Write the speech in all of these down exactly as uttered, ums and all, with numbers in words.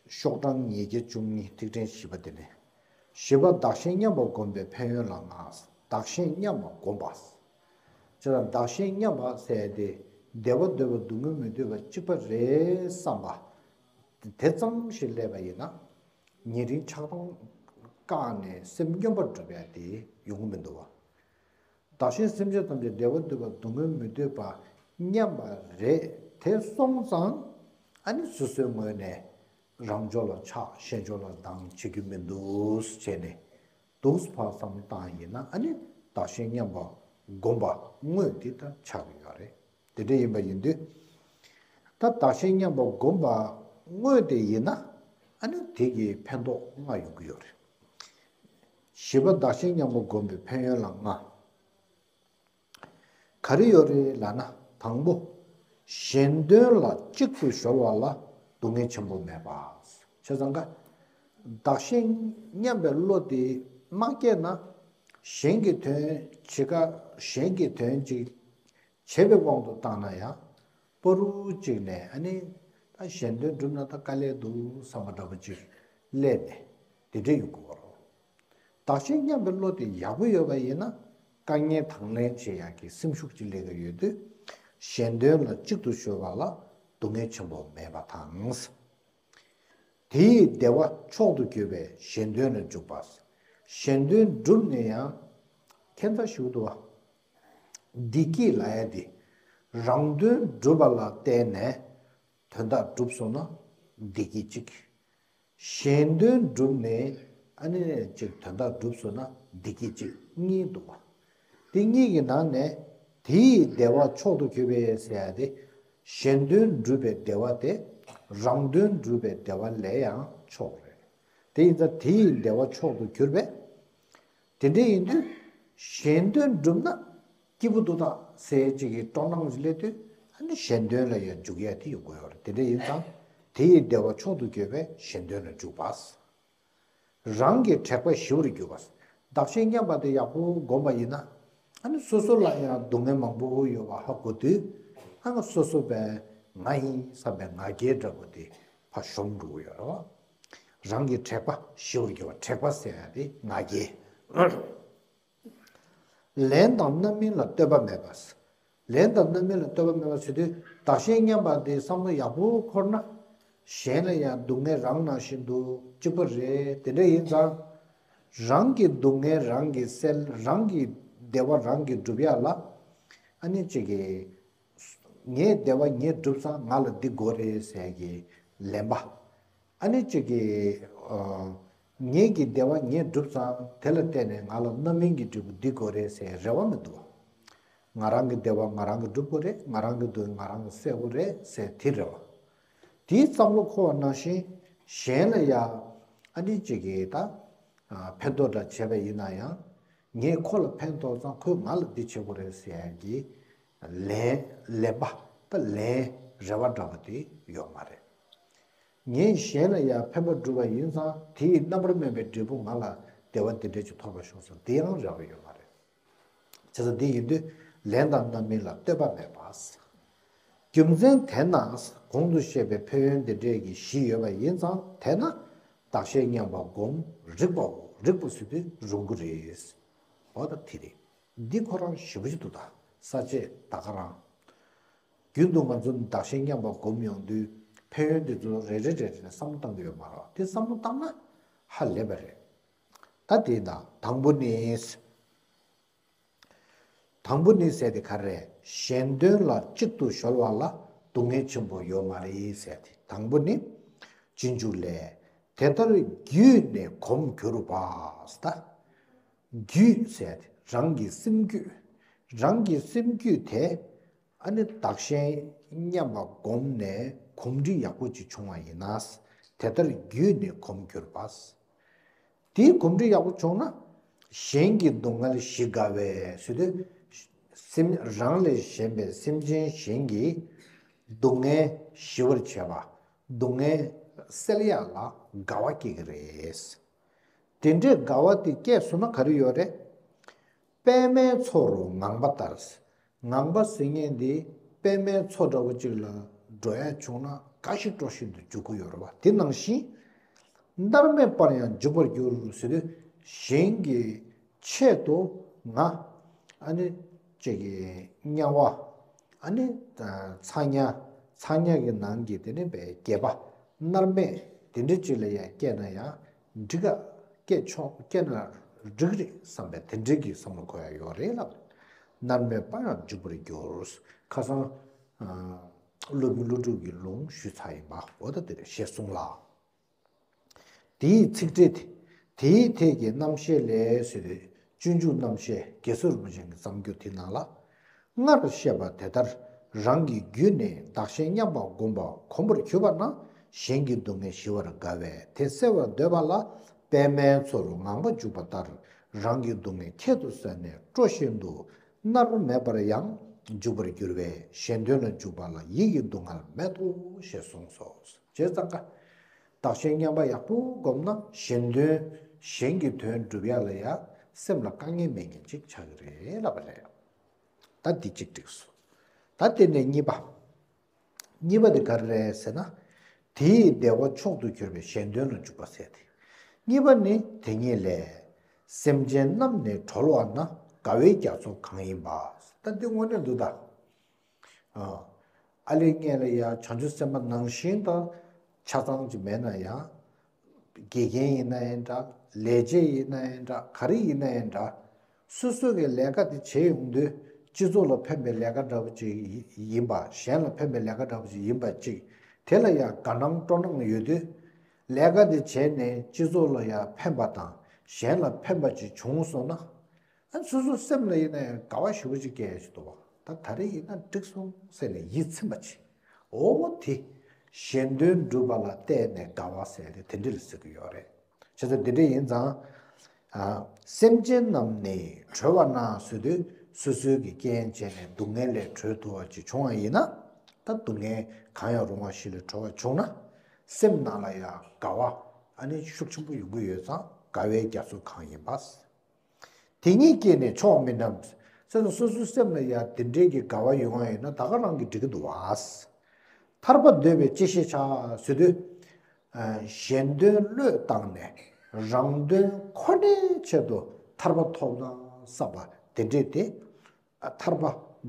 ཤོག་གྲངས་ཉིས་བརྒྱ་བཅུ་གཉིས། ཐིག་ཕྲེང་བཞི་པ་དེ་ནས། བཞི་པ། བདག་གཞན་མཉམ་པར་བསྒོམས་པའི་ཕན་ཡོན་ལ་ལྔ། བདག་གཞན་མཉམ་པར་བསྒོམས་པ། བྱས་ཙང་བདག་གཞན་མཉམ་པ་ཟེར་ཏེ། བདེ་བ་འདོད་པ་སྡུག་བསྔལ་མི་འདོད་པ་གཅིག་པ་རེད་བསམ་པ་དེ་ཙམ་ཞིག་སླེབས་པ་ཡིན་ན། ཉེ་རིང་ཆགས་སྡང་བཀག་ནས་སེམས་སྙོམས་པར་སྒྲུབ་ཡ་དེ་ཡོང་གི་མི་འདུག་བ། བདག་གཞན་སེམས་ཅན་ཐམས་ཅད་བདེ་བ་འདོད་པ་སྡུག་བསྔལ་མི་འདོད་པ་མཉམ་པ་རེད། དེ་སོང་ཙང་ཨ་ནི་སོ་སོའི་ངོས་ནས་རང་ཕྱོགས་ལ་ཆགས། གཞན་ཕྱོགས་ལ་སྡང་བྱེད་རྒྱུ་མི་འདུག་བྱས་ནས་འདུག་ཕར་བསམ་བློ་བཏང་ཡིན་ན། ཨ་ནི་བདག་གཞན་མཉམ་པར་བསྒོམས་པ་དངོས་དེ་ད་ཆགས་ཀྱི་ཡོད་རེད། དེ་འདྲ་ཡིན་པ་ཡིན་དུས། ད་བདག་གཞན་མཉམ་པར་བསྒོམས་པ་དངོས་དེ་ཡིན་ན། ཨ་ནི་དེ་གི་ཕན་ཐོགས་ལྔ་ཡོང་གི་ཡོད་རེད། བཞི་པ། བདག་གཞན་མཉམ་པར་བསྒོམས་པའི་ཕན་ཡོན་ལ་ལྔ། ག་རེ་ཡོད་རེད་ལབ་ན། དང་པོ། གཞན་དོན་ལ་གཅིག་ཏུ་གཞོལ་བ་ལ་སྡུག་བསྔལ་ཆེན་པོ་མེད་པ། བྱས་ཙང་ཀ། བདག་གཞན་མཉམ་པའི་བློ་དེ་མ་སྐྱེས་ན། གཞན་གྱི་དོན་བྱེད་ཀ་གཞན་གྱི་དོན་ཅིག་བྱེད་པའི་དབང་དུ་བཏང་ན་ཡང་། པ་རུ་གཅིག་ནས་ཨ་ནི་ད་གཞན་དོན་བསྒྲུབ་ན་ད་དཀའ་ལས་འདུག་བསམ་པ་འདྲ་པོ་ཅིག་སླེབས་ནས་དེ་འདྲ་ཡོང་གི་ཡོད་རེད། བདག་གཞན་མཉམ་པའི་བློ་དེ་ཡག་པོ་ཡོད་པ་ཡིན་ན། དཀའ་ངལ་དང་ལེན་བྱེད་ཡག་གི་སེམས་ཤུགས་ཅིག་སླེབས་ཀྱི་ཡོད་དུས། གཞན་དོན་ལ་གཅིག་ཏུ་གཞོལ་བ་ལ་སྡུག་བསྔལ་ཆེན་པོ་མེད་པ་དང་། དེ་ཡི་བདེ་བ་མཆོག་ཏུ་གྱུར་པའི་གཞན་དོན་ལ་འཇུག་པ། གཞན་དོན་བསྒྲུབས་ནས་ཡང་ཁྱད་མཚར་ཞིག་འདུག་བ། བདེ་སྐྱིད་ལབ་ཡ་དེ་རང་དོན་བསྒྲུབ་པ་ལ་བརྟེན་ནས་དོན་དག་འགྲུབ་སོང་ན་བདེ་སྐྱིད་གཅིག། གཞན་དོན་བསྒྲུབས་ནས་ཨ་ནི་ཅིག་དོན་དག་འགྲུབ་སོང་ན་བདེ་སྐྱིད་གཅིག། གཉིས་འདུག་བ། དེ་གཉིས་ཀྱི་ནང་ནས་དེ་ཡི་བདེ་བ་མཆོག་ཏུ་གྱུར་པའི་ཟེར་ཡ་དེ། གཞན་དོན་བསྒྲུབས་པའི་བདེ་བ་དེ་རང་དོན་བསྒྲུབས་པའི་བདེ་བ་ལས་ཡང་མཆོག་རེད། དེ་ཡིན་ཙང་དེ་ཡི་བདེ་བ་མཆོག་ཏུ་གྱུར་པས། དེ་འདྲ་ཡིན་དུས། གཞན་དོན་བསྒྲུབས་ན་སྐྱིད་པོ་འདུག་ད་ཟེར་ཅིག་གི་སྤྲོ་སྣང་ཞིག་སླེབས་དུས། ཨ་ནི་གཞན་དོན་ལ་ཡང་འཇུག་ཡ་དེ་ཡོང་གི་ཡོད་རེད། དེ་འདྲ་ཡིན་ཙང་དེ་ཡི་བདེ་བ་མཆོག་ཏུ་གྱུར་པས་གཞན་དོན་ལ་འཇུག་པ། རང་གི་དྲེགས་པ་ཞི་བར་གྱུར་པ། བདག་གཞན་མཉམ་པ་དེ་ཡག་པོ་བསྒོམས་པ་ཡིན་ན། ཨ་ནི་སོ་སོ་ལ་ཡང་སྡུག་བསྔལ་མང་པོ་ཡོད་པ་ཧ་གོ་དུས། ཨ་ནི་སོ་སོ་པའི་ང་ཡིན་བསམ་པའི་ང་རྒྱལ་འདྲ་པོ་དེ་ཕར་ཞོམ་འགྲོ་གི་ཡོད་རེད་བ། རང་གི་དྲེགས་པ་ཞི་བར་གྱུར་པ། དྲེགས་པ་ཟེར་ཡ་དེ་ང་རྒྱལ། ལན་དང་རྣམ་སྨིན་ལ་ལྟོས་པ་མེད་པ། ལན་དང་རྣམ་སྨིན་ལ་ལྟོས་པ་མེད་པ་ཟེར་དུས། བདག་གཞན་མཉམ་པ་དེ་བསམ་བློ་ཡག་པོ་འཁོར་ན། གཞན་ལ་ཡང་སྡུག་བསྔལ་རང་ནང་བཞིན་དུ་གཅིག་པ་རེད། དེ་འདྲ་ཡིན་ཙང་། རང་གི་སྡུག་བསྔལ་རང་གིས་སེལ། རང་གི་བདེ་བ་རང་གིས་སྒྲུབ་ཡ་ལ། ཨ་ནི་གཅིག་གིས། ངའི་བདེ་བ་ངས་བསྒྲུབས་ཙང་ང་ལ་འདི་དགོས་རེད་ཟེར་གྱི་ལེན་པ། ཨ་ནི་གཅིག་གིས། ཨ། ངེད་ཀྱི་བདེ་བ་ངས་བསྒྲུབས་ཙང་དེ་ལ་བརྟེན་ནས་ང་ལ་རྣམ་སྨིན་གྱི་འབྲས་བུ་འདི་དགོས་རེད་ཟེར་རེ་བ་མི་འདུག་ང་རང་གི་བདེ་བ་ང་རང་གིས་སྒྲུབ་དགོས་རེད། ང་རང་གི་སྡུག་ང་རང་གིས་སེལ་དགོས་རེད་ཟེར་དེ་རེ་བ། དེའི་བསམ་བློ་འཁོར་བ་ནང་བཞིན་གཞན་ལ་ཡང་ཨ་ནི་གཅིག་གིས་ད། ཨ། ཕན་ཐོགས་འདྲ་བྱས་པ་ཡིན་ན་ཡང་། ངས་ཁོ་ལ་ཕན་ཐོགས་ཙང་ཁོས་ང་ལ་འདི་བྱེད་དགོས་རེད་ཟེར་ཡ་གི་ལན། ལེན་པ། ད་ལན། རེ་བ་འདྲ་བ་དེ་ཡོད་མ་རེད། ངས་གཞན་ལ་ཡང་ཕན་པ་བསྒྲུབས་པ་ཡིན་ཙང་དེ་ཡི་རྣམ་པར་སྨིན་པའི་འབྲས་བུ་ང་ལ་བདེ་བ་འདི་འདྲ་ཅིག་ཐོབ་པར་ཤོག་ཟེར་དེ་ཡང་རེ་བ་ཡོད་མ་རེད། བྱས་ཙང་འདི་ཡིན་དུས་ལན་དང་རྣམ་སྨིན་ལ་ལྟོས་པ་མེད་པ། རྒྱུ་མཚན་དེས་ན་གོང་དུ་བཤད་པའི་ཕན་ཡོན་འདི་འདྲས་ཀྱི་བཞི་ཡོད་པ་ཡིན་ཙང་དེས་ན་བདག་གཞན་མཉམ་པར་བསྒོམ། རིགས་པའོ། རིགས་པ་ཟེར་དུས་རུང་གི་རེད། འོ་ད་དེ་རེད། འདི་ཁོ་རང་ཞེ་པོ་ཅིག་འདུག་ད་ས་བཅད་ད་ག་རང་། རྒྱུན་དུ་ང་ཚོ་བདག་གཞན་མཉམ་པར་བསྒོམ་ཡོང་དུས་ཕན་ཡོན་འདི་ཚོ་རེ་རེ་རེ་རེ་ནས་བསམ་བློ་བཏང་གི་ཡོད་མ་རེད། དེ་བསམ་བློ་བཏང་ན་ཧ་ལས་པ་རེད། ད་དེ་ད་དང་པོ་ནི། དང་པོ་ནི་ཟེར་དེ་ག་རེ་རེད། གཞན་དོན་ལ་གཅིག་ཏུ་གཞོལ་བ་ལ་སྡུག་བསྔལ་ཆེན་པོ་ཡོད་མ་རེད་ཟེར་དེ། དང་པོ་ནི། རྗེས་འཇུག་ལས། དེ་ལྟར་བརྒྱུད་ནས་གོམས་གྱུར་པ། ད། རྒྱུད་ཟེར་དེ་རང་གི་སེམས་རྒྱུད། རང་གི་སེམས་རྒྱུད་དེ། ཨ་ནི་བདག་གཞན་མཉམ་པར་བསྒོམས་ནས་གོམས་འདྲིས་ཡག་པོ་ཅིག་བྱུང་བ་ཡིན་ན། དེ་ལྟར་བརྒྱུད་ནས་གོམས་གྱུར་པ། དེའི་གོམས་འདྲིས་ཡག་པོ་བྱུང་ན། གཞན་གྱི་སྡུག་བསྔལ་ཞི་དགའ་བས་ཟེར་དུས། སེམས་རང་ལས་གཞན་པའི་སེམས་ཅན་གཞན་གྱི་སྡུག་བསྔལ་ཞི་བར་བྱེད་པ། སྡུག་བསྔལ་སེལ་ཡག་ལ་དགའ་བ་སྐྱེ་གི་རེད། དེ་འདྲའི་དགའ་བ་དེ་སྐྱེས་སོང་ན་ག་རེ་ཡོད་རེད། པདྨའི་མཚོ་རུ་ངང་པ་ལྟར། ངང་པ་ཟེར་མཁན་འདི་པདྨའི་མཚོ་འདྲ་བོ་ཅིག་ལ་འགྲོ་ཡ་བྱུང་ན་དགའ་ཞིང་སྤྲོ་བཞིན་དུ་འཇུག་གི་ཡོད་རེད་བ། དེ་ནང་བཞིན་ མནར་མེད་པར་ཡང་འཇུག་པར་འགྱུར་ཟེར་དུས། གཞན་གྱི་ཆེད་དུ་ང་ཨ་ནི་ཅིག་གི་དམྱལ་བ། ཨ་ནི་ཚ་དམྱལ། ཚ་དམྱལ་གྱི་ནང་གི་དེ་ནི་བའི་བརྒྱད་པ། མནར་མེད་དེ་འདྲ་ཅིག་ལ་ཡང་སྐྱེས་ན་ཡང་འགྲིག་ག་སྐྱེས་ཆོག་སྐྱེས་ན་འགྲིག་རེད་བསམ་པའི་དེ་འདྲའི་གི་བསམ་བློ་འཁོར་ཡ་ཡོད་རེད་ལབ། མནར་མེད་པར་ཡང་འཇུག་པར་འགྱུར། ཁ་སང་། སློབ་དཔོན་ཀླུ་སྒྲུབ་ཀྱི་ལུང་ཞུས་ཚར་ཡིན་པ་འོ་ད་དེ་རེད་ཞེས་གསུངས་ལ། དེའི་ཚིག་འགྲེལ་དེ། དེའི་ཐད་ཀྱི་རྣམ་བཤད་ལས་ཟེར་ཏེ། སྤྱོད་འཇུག་རྣམ་བཤད་རྒྱལ་སྲས་རིན་པོ་ཆེ་གི་བརྩམས་རྒྱུ་དེ་ནང་ལ། སྔར་བཤད་པ་དེ་ལྟར་རང་གི་རྒྱུད་ནས་བདག་གཞན་མཉམ་པར་བསྒོམ་པ་གོམས་པར་གྱུར་པ་ན། གཞན་གྱི་སྡུག་བསྔལ་ཞི་བར་དགའ་བས་དེ་སེལ་བར་འདོད་པ་ལ། པདྨའི་མཚོ་རུ་ངང་པ་འཇུག་པ་ལྟར། རང་གི་སྡུག་བསྔལ་ཁྱད་དུ་བསད་ནས་སྤྲོ་བཞིན་དུ། མནར་མེད་པར་ཡང་འཇུག་པར་འགྱུར་བས་གཞན་དོན་ལ་འཇུག་པ་ལ་ཡིད་ཀྱི་སྡུག་བསྔལ་མེད་དོ་ཞེས་གསུངས་སོ། བྱས་ཙང་ཀ། བདག་གཞན་མཉམ་པ་ཡག་པོ་བསྒོམས་ན་གཞན་དོན། གཞན་གྱི་དོན་སྒྲུབ་ཡ་ལ་ཡ་སེམས་ལ་དཀའ་ངལ་མེད་མཁན་ཅིག་ཆགས་ཀྱི་རེད་ལབ་པ་རེད། ད་འདི་གཅིག་འགྲིག་སོང་། ད་དེ་ནས་གཉིས་པ། གཉིས་པ་དེ་ག་རེ་རེད་ཟེར་ན། དེ་ཡི་བདེ་བ་མཆོག་ཏུ་གྱུར་པའི་གཞན་དོན་ལ་འཇུག་པ་ཟེར་ཏེ། གཉིས་པ་ནི་དེ་ཉིད་ལས། སེམས་ཅན་རྣམས་ནི་གྲོལ་བ་ན། དགའ་བའི་རྒྱ་མཚོ་གང་ཡིན་པ། ད་འདི་དངོས་གནས་འདུག་ད། ཨ་ལས་ངན་ལ་ཡ་བྱང་ཆུབ་སེམས་དཔའ་ནང་བཞིན་དང་ཆ་ཚང་ཅིག་མེད་ན་ཡང་། དགེ་རྒན་ཡིན་ན་ཡང་འདྲ། ལས་བྱེད་ཡིན་ན་ཡང་འདྲ། ག་རེ་ཡིན་ན་ཡང་འདྲ། སོ་སོ་གི་ལས་ཀ་དེ་བྱེད་ཡོང་དུས་སྤྱི་ཚོགས་ལ་ཕན་པའི་ལས་ཀ་འདྲ་པོ་ཅིག་ཡིན་པ། གཞན་ལ་ཕན་པའི་ལས་ཀ་འདྲ་པོ་ཅིག་ཡིན་པ་ཅིག་དེ་ལ་ཡང་དགའ་སྣང་སྤྲོ་སྣང་ཡོད་དུས། ལས་ཀ་དེ་བྱས་ནས་སྤྱི་ཚོགས་ལ་ཡང་ཕན་པ་དང་གཞན་ལ་ཕན་པ་ཅིག་བྱུང་སོང་ན། ཨ་སོ་སོ་སེམས་ལ་ཡིན་ན་ཡང་དགའ་བ་ཞེ་པོ་ཅིག་སྐྱེ་ཡ་ཞིག་འདུག་བ། ད་ད་རེས་ཡིན་ན་འགྲིག་སོང་ཟེར་ནས་ཡིད་ཚིམ་པ་ཅིག་འོ་དེ། གཞན་དོན་སྒྲུབ་པ་ལ་བརྟེན་ནས་དགའ་བ་ཟེར་ཏེ་དེ་འདྲ་ལ་ཟེར་གྱི་ཡོད་རེད། བྱས་ཙང་འདི་འདྲ་ཡིན་ཙང་། ཨ། སེམས་ཅན་རྣམས་ནི་གྲོལ་བ་ན་ཟེར་དུས་སོ་སོའི་གི་རྐྱེན་བྱས་ནས་སྡུག་བསྔལ་ལས་གྲོལ་ཐུབ་པ་ཅིག་བྱུང་བ་ཡིན་ན། ད་སྡུག་བསྔལ་གང་ཡང་རུང་བ་ཞིག་ལས་གྲོལ་བ་བྱུང་ན། སེམས་ནང་ལ་ཡང་དགའ་བ་ཨ་ནི་ཤུགས་ཆེན་པོ་ཡོང་གི་ཡོད་ཙང་དགའ་བའི་རྒྱ་མཚོ་གང་ཡིན་པ། དེ་ཉིད་ཀྱིས་ནི་མཆོག་མིན་ནམ། ཟེར་ན་སོ་སོའི་སེམས་ལ་ཡང་དེ་འདྲའི་གི་དགའ་བ་ཡོང་བ་ཡིན་ན་ད་ག་རང་གིས་འགྲིག་གི་འདུག་བ། ཐར་པ་འདོད་པས་ཅི་ཞིག་བྱ་ཟེར་དུས། གཞན་དོན་བློས་བཏང་ནས་རང་དོན་ཁོ་ནའི་ཆེད་དུ་ཐར་པ་ཐོབ་ན་བསམ་པ་དེ་འདྲས་དེ། ཐར་པ་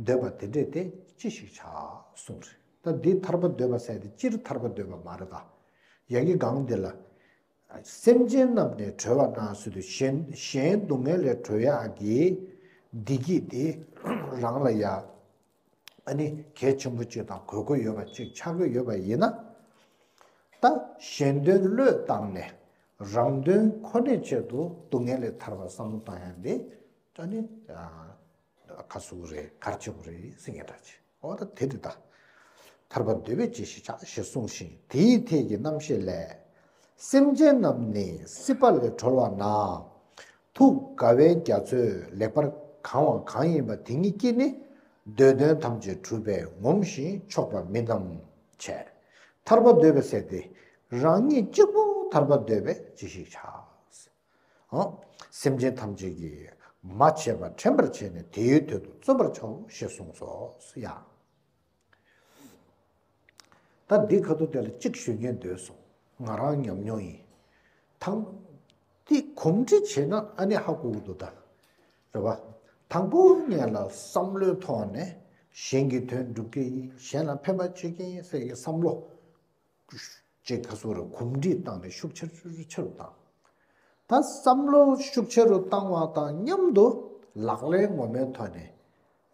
འདོད་པ་དེ་འདྲས་དེ་ཅི་ཞིག་བྱ་གསུངས་རེད། ད་འདི་ཐར་པ་འདོད་པ་ཟེར་དེ་སྤྱིར་ཐར་པ་འདོད་པ་མ་རེད་ད། ཡ་གི་གང་འདི་ལ། སེམས་ཅན་རྣམས་ནི་གྲོལ་བ་ན་ཟེར་དུས་གཞན་གཞན་སྡུག་བསྔལ་ལས་གྲོལ་ཡག་གི་བདེ་སྐྱིད་དེ་རང་ལ་ཡ་ཨ་ནི་གལ་ཆེན་པོ་གཅིག་དང་དགོས་མཁོ་ཡོད་པ་གཅིག་ཆགས་ཀྱི་ཡོད་པ་ཡིན་ན། ད་གཞན་དོན་བློས་བཏང་ནས་རང་དོན་ཁོ་ནའི་ཆེད་དུ་སྡུག་བསྔལ་ལས་ཐར་བ་བསམ་བློ་བཏང་ཡག་འདི་ཨ་ནི། ཁ་སུ་རེད་གར་ཆེ་བོ་རེད་ཟེར་ངེས་འདྲ་ཆེ། འོ་ད་དེ་རེད་ད། ཐར་པ་འདོད་པས་ཅི་ཞིག་བྱ་ཞེས་གསུངས་ཤིང་དེའི་ཐད་ཀྱི་རྣམ་བཤད་ལས། སེམས་ཅན་རྣམས་ནི་སྲིད་པ་ལས་གྲོལ་བ་ན། ཐུགས་དགའ་བའི་རྒྱ་མཚོས་ལེགས་པར་གང་བ་གང་ཡིན་པ་དེ་ཉིད་ཀྱིས་ནི། འདོད་དོན་ཐམས་ཅད་གྲུབ་པས་ངོམས་ཤིང་ཆོག་པ་མིན་ནམ། བྱས། ཐར་པ་འདོད་པས་ཟེར་ཏེ། རང་ཉིད་གཅིག་པུ་ཐར་པ་འདོད་པས་ཅི་ཞིག་བྱ། འོ། སེམས་ཅན་ཐམས་ཅད་ཀྱིས་མ་བྱས་པ་དྲན་པར་བྱས་ནས་དེའི་དོན་དུ་བརྩོན་པར་བྱའོ་ཞེས་གསུངས་སོ། ཡ། ད་འདི་ཁ་ཐུག་དེ་ལ་གཅིག་ཞུ་སྙན་འདོད་སོང་། ང་རང་ཉམས་མྱོང་ཡིན། དང་། འདི་གོམས་འདྲིས་བྱས་ན་ཨ་ནི་ཧ་གོ་གི་འདུག་ད། རེད་པ། དང་པོ་ངས་ལ་བསམ་བློའི་ཐོག་ནས་གཞན་གྱི་དོན་སྒྲུབ་ཀྱི་ཡིན་གཞན་ལ་ཕན་པ་བྱེད་ཀྱི་ཡིན་ཟེར་གྱི་བསམ་བློ། ཅེས་ཁ་སོ་རུ་གོམས་འདྲིས་བཏང་ནས་ཤུགས་ཆེ་རུ་ཆེ་རུ་བཏང་། ད་བསམ་བློ་ཤུགས་ཆེ་རུ་བཏང་བ་དང་མཉམ་དུ་ལག་ལེན་ངོ་མའི་ཐོག་ནས་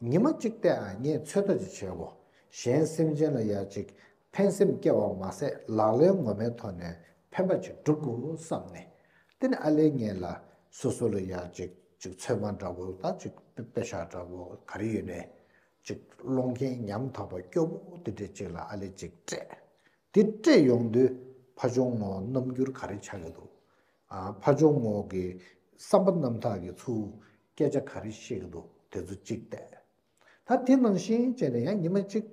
ཉི་མ་གཅིག་བལྟས་ཨ་ངས་ཚོད་ལྟ་ཅིག་བྱས་གོ། གཞན་སེམས་ཅན་ལ་ཡ་ཅིག་ཕན་སེམས་སྐྱེ་བ་མ་ཟད་ལག་ལེན་ངོ་མའི་ཐོག་ནས་ཕན་པ་ཅིག་སྒྲུབ་དགོས་བསམ་ནས། དེ་ནི་ཨ་ལས་ངས་ལ་སོ་སོ་ལ་ཡ་ཅིག་ཅིག་ཚོད་མ་འདྲ་བོ་ད་ཅིག་དཔེ་ཤག་འདྲ་བོ་ག་རེ་ཡོད་ནས་ཅིག་སློང་མཁན་ཉམ་ཐག་པ་སྐྱོ་བོ་དེ་འདྲས་ཅིག་ལ་ཨ་ལས་ཅིག་སྤྲད། དེ་སྤྲད་ཡོང་དུས་ཕ་ཆུང་ངོ་རྣམ་འགྱུར་ག་རེ་ཆགས་ཀྱི་འདུག་ཨ་ཕ་ཆུང་ངོ་གི་བསམ་པ་རྣམ་དག་གི་ཚུལ་སྐད་ཆ་ག་རེ་བཤད་ཀྱི་འདུག་དེ་ཚོ་གཅིག་བལྟས། ད་དེ་ནང་བཞིན་བྱས་ནས་ཡང་ཉི་མ་གཅིག་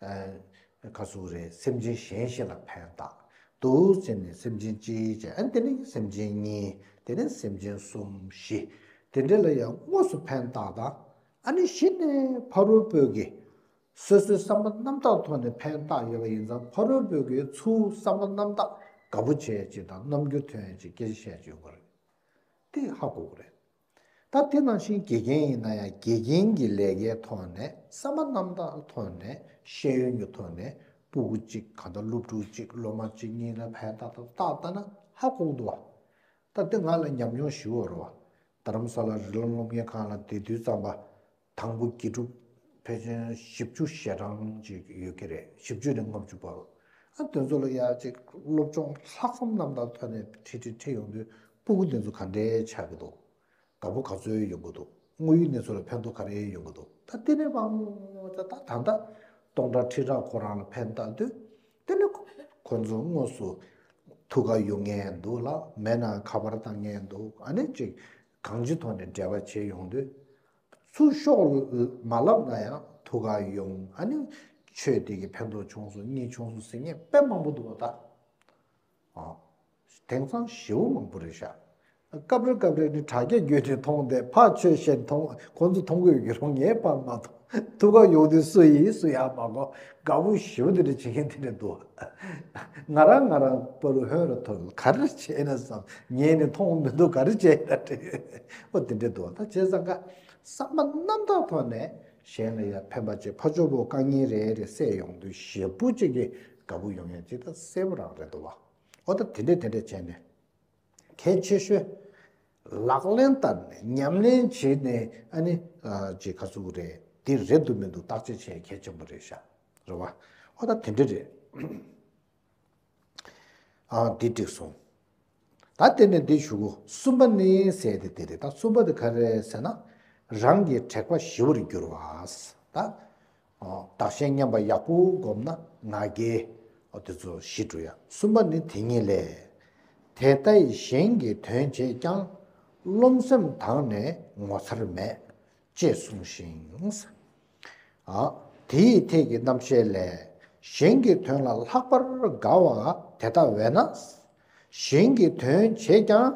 ཨ་ག་ཟུག་རེད་སེམས་ཅན་གཞན་ཞིག་ལ་ཕན་བཏགས་འདུག་བྱས་ནས་སེམས་ཅན་གཅིག་བྱས་ཨ་དེ་ནས་སེམས་ཅན་གཉིས་དེ་ནས་སེམས་ཅན་གསུམ་བཞི་དེ་འདྲ་ལ་ཡང་དངོས་སུ་ཕན་བཏགས་དང་ཨ་ནི་གཞི་ནས་ཕ་རོལ་པོས་ཀྱི་སོ་སོའི་བསམ་པ་རྣམ་དག་ཐོག་ནས་ཕན་བཏགས་ཡོད་པ་ཡིན་ཙང་ཕ་རོལ་པོའི་གི་ཚུལ་བསམ་པ་རྣམ་དག་ དགའ་པོ་བྱས་ཅིག་དང་རྣམ་འགྱུར་ཐོན་ཅིག་སྐད་ཆ་བཤད་ཅིག་ཡོང་གི་རེད། དེ་ཧ་གོ་གི་རེད། ད་དེ་ནང་བཞིན་དགེ་རྒན་ཡིན་ན་ཡང་དགེ་རྒན་གྱི་ལས་ཀའི་ཐོག་ནས་བསམ་པ་རྣམ་དག་ཐོག་ནས་ཤེས་ཡོན་གྱི་ཐོག་ནས་སྤུ་གུ་གཅིག་གང་ལྟར་སློབ་ཕྲུག་གཅིག་སློབ་མ་གཅིག་གཉིས་ལ་ཕན་ཏག་ཏག་བཏགས་ལྟ་ན་ཧ་གོ་གི་འདུག་བ། ད་དེ་ང་ལ་ཉམས་མྱོང་ཞེ་པོ་རེད་བ། རྡ་རམ་ས་ལ་རི་ལོ་སློབ་གཉེར་ཁང་ལ་བསྡད་དུས་ཙམ་པ། དང་པོ་དགེ་ཕྲུག་ཕལ་ཆེར་བཞི་བཅུ་ཞེ་གྲངས་ཅིག་ཡོད་ཀྱི་རེད། བཞི་བཅུ་ནས་ལྔ་བཅུ་བར། ཨ་དེ་ཚོ་ལ་ཡ་ཅིག་སློབ་སྦྱོང་ལྷག་བསམ་རྣམ་དག་ཐོག་ནས་ཁྲིད་ཁྲིད་ཁྲིད་ཡོང་དུས་སྤུ་གུ་དེ་ཚོ་ག་འདྲའི་ཆགས་ཀྱི་འདུག་དགའ་པོ་ག་ཚོད་ཡོང་གི་འདུག་དངོས་ཡོད་གནས་ཚུལ་ལ་ཕན་ཐོགས་ག་རེ་ཡོང་གི་འདུག་ད་དེ་ནས་བང་ད་ད་ད་ལྟ་སྟོང་ཕྲག་ཁྲི་ཕྲག་ཁོ་རང་ལ་ཕན་བཏགས་དུས། དེ་ནས་ཁོ་ཁོ་ཚོ་དངོས་སུ་ཐུགས་ཁ་གཡོག་མཁན་འདུག་ལ་མེད་ན་ཁ་པར་བཏང་མཁན་འདུག་ཨ་ནི་ཅིག་གང་ཅི་ཐོག་ནས་འབྲེལ་བ་བྱེད་ཡོང་དུས། ཚུར་ཤོག་མ་ལབ་ན་ཡང་ཐུགས་ཁ་གཡོག་ཨ་ནི་ཆོས་དེ་གི་ཕན་ཐོགས་བྱུང་སོང་གཉིས་བྱུང་སོང་ཟེར་མཁན་དཔེ་མང་པོ་འདུག་བ་ད། ཨ། དེང་སང་ཞེ་པོ་མང་པོ་རེད་ཤག་སྐབས་རེ་སྐབས་རེ་ནི་དྲ་རྒྱ་བརྒྱུད་ནས་མཐོང་སྟེ་ཕར་ཆོས་བཤད་མཐོང་ཁོང་ཚོ་མཐོང་གི་ཡོད་ཀྱི་རུང་ངས་ཕར་མ་མཐོང་། ཐུགས་ཁ་གཡོག་དུས་སུ་ཡིན་སུ་ཡག་མ་གོ། དགའ་པོ་ཞེ་པོ་དེ་འདྲ་བྱེད་མཁན་དེ་འདྲ་འདུག་ང་རང་ང་རང་པ་རུ་ཧོན་རུ་ཐོར་ག་རེ་བྱས་ན་བསམ་ངས་ནི་མཐོང་མི་འདུག་ག་རེ་བྱས་ན་དྲན་ཨོ་དེ་འདྲ་འདུག་ད་བྱས་ཙང་ཀ་བསམ་པ་རྣམ་དག་ཐོག་ནས་གཞན་ལ་ཡང་ཕན་པ་བྱེད་ཕ་ཇོ་བོ་དཀའ་ངལ་རེ་རེ་སེལ་ཡོང་དུས་ཞེ་པོ་ཅིག་གི་དགའ་པོ་ཡོང་ཡ་ཅིག་ད་གསལ་པོ་རང་རེད་འདུག་བ། ཨོ་ད་དེ་འདྲས་དེ་འདྲས་བྱས་ནས་གལ་ཆེ་ཤོས་ལག་ལེན་བསྟར་ནས་ཉམས་ལེན་བྱས་ནས་ཨ་ནི་ཅིག་ག་ཚོད་རེད་འདི་རེད་འདུག་མི་འདུག་བརྟག་དཔྱད་བྱས་གལ་ཆེན་པོ་རེད་ཤག་རེད་བ། ཨོ་ད་དེ་འདྲས་རེད། ཨ་འདི་འགྲིག་སོང་། ད་དེ་ནས་འདི་ཞུ་གོ་གསུམ་པ་ནི་ཟེར་དེ་དེ་རེད་ད་གསུམ་པ་དེ་ག་རེ་ཟེར་ན། རང་གི་དྲེགས་པ་ཞི་བར་འགྱུར་བ། ད། བདག་གཞན་མཉམ་པ་ཡག་པོ་བསྒོམ་ན་ང་རྒྱལ། དེ་ཚོ་ཞི་འགྲོ་ཡ། གསུམ་པ་ནི་དེ་ཉིད་ལས། དེ་ལྟའི་གཞན་གྱི་དོན་བྱས་ཀྱང་། རློམ་སེམས་དང་ནི་ངོ་མཚར་མེད། ཅེས་གསུངས་ཤིང་། ཨ། དེ་ཡི་ཐད་ཀྱི་རྣམ་བཤད་ལས། གཞན་གྱི་དོན་ལ་ལྷག་པར་དགའ་བ་དེ་ལྟ་བས་ན། གཞན་གྱི་དོན་བྱས་ཀྱང་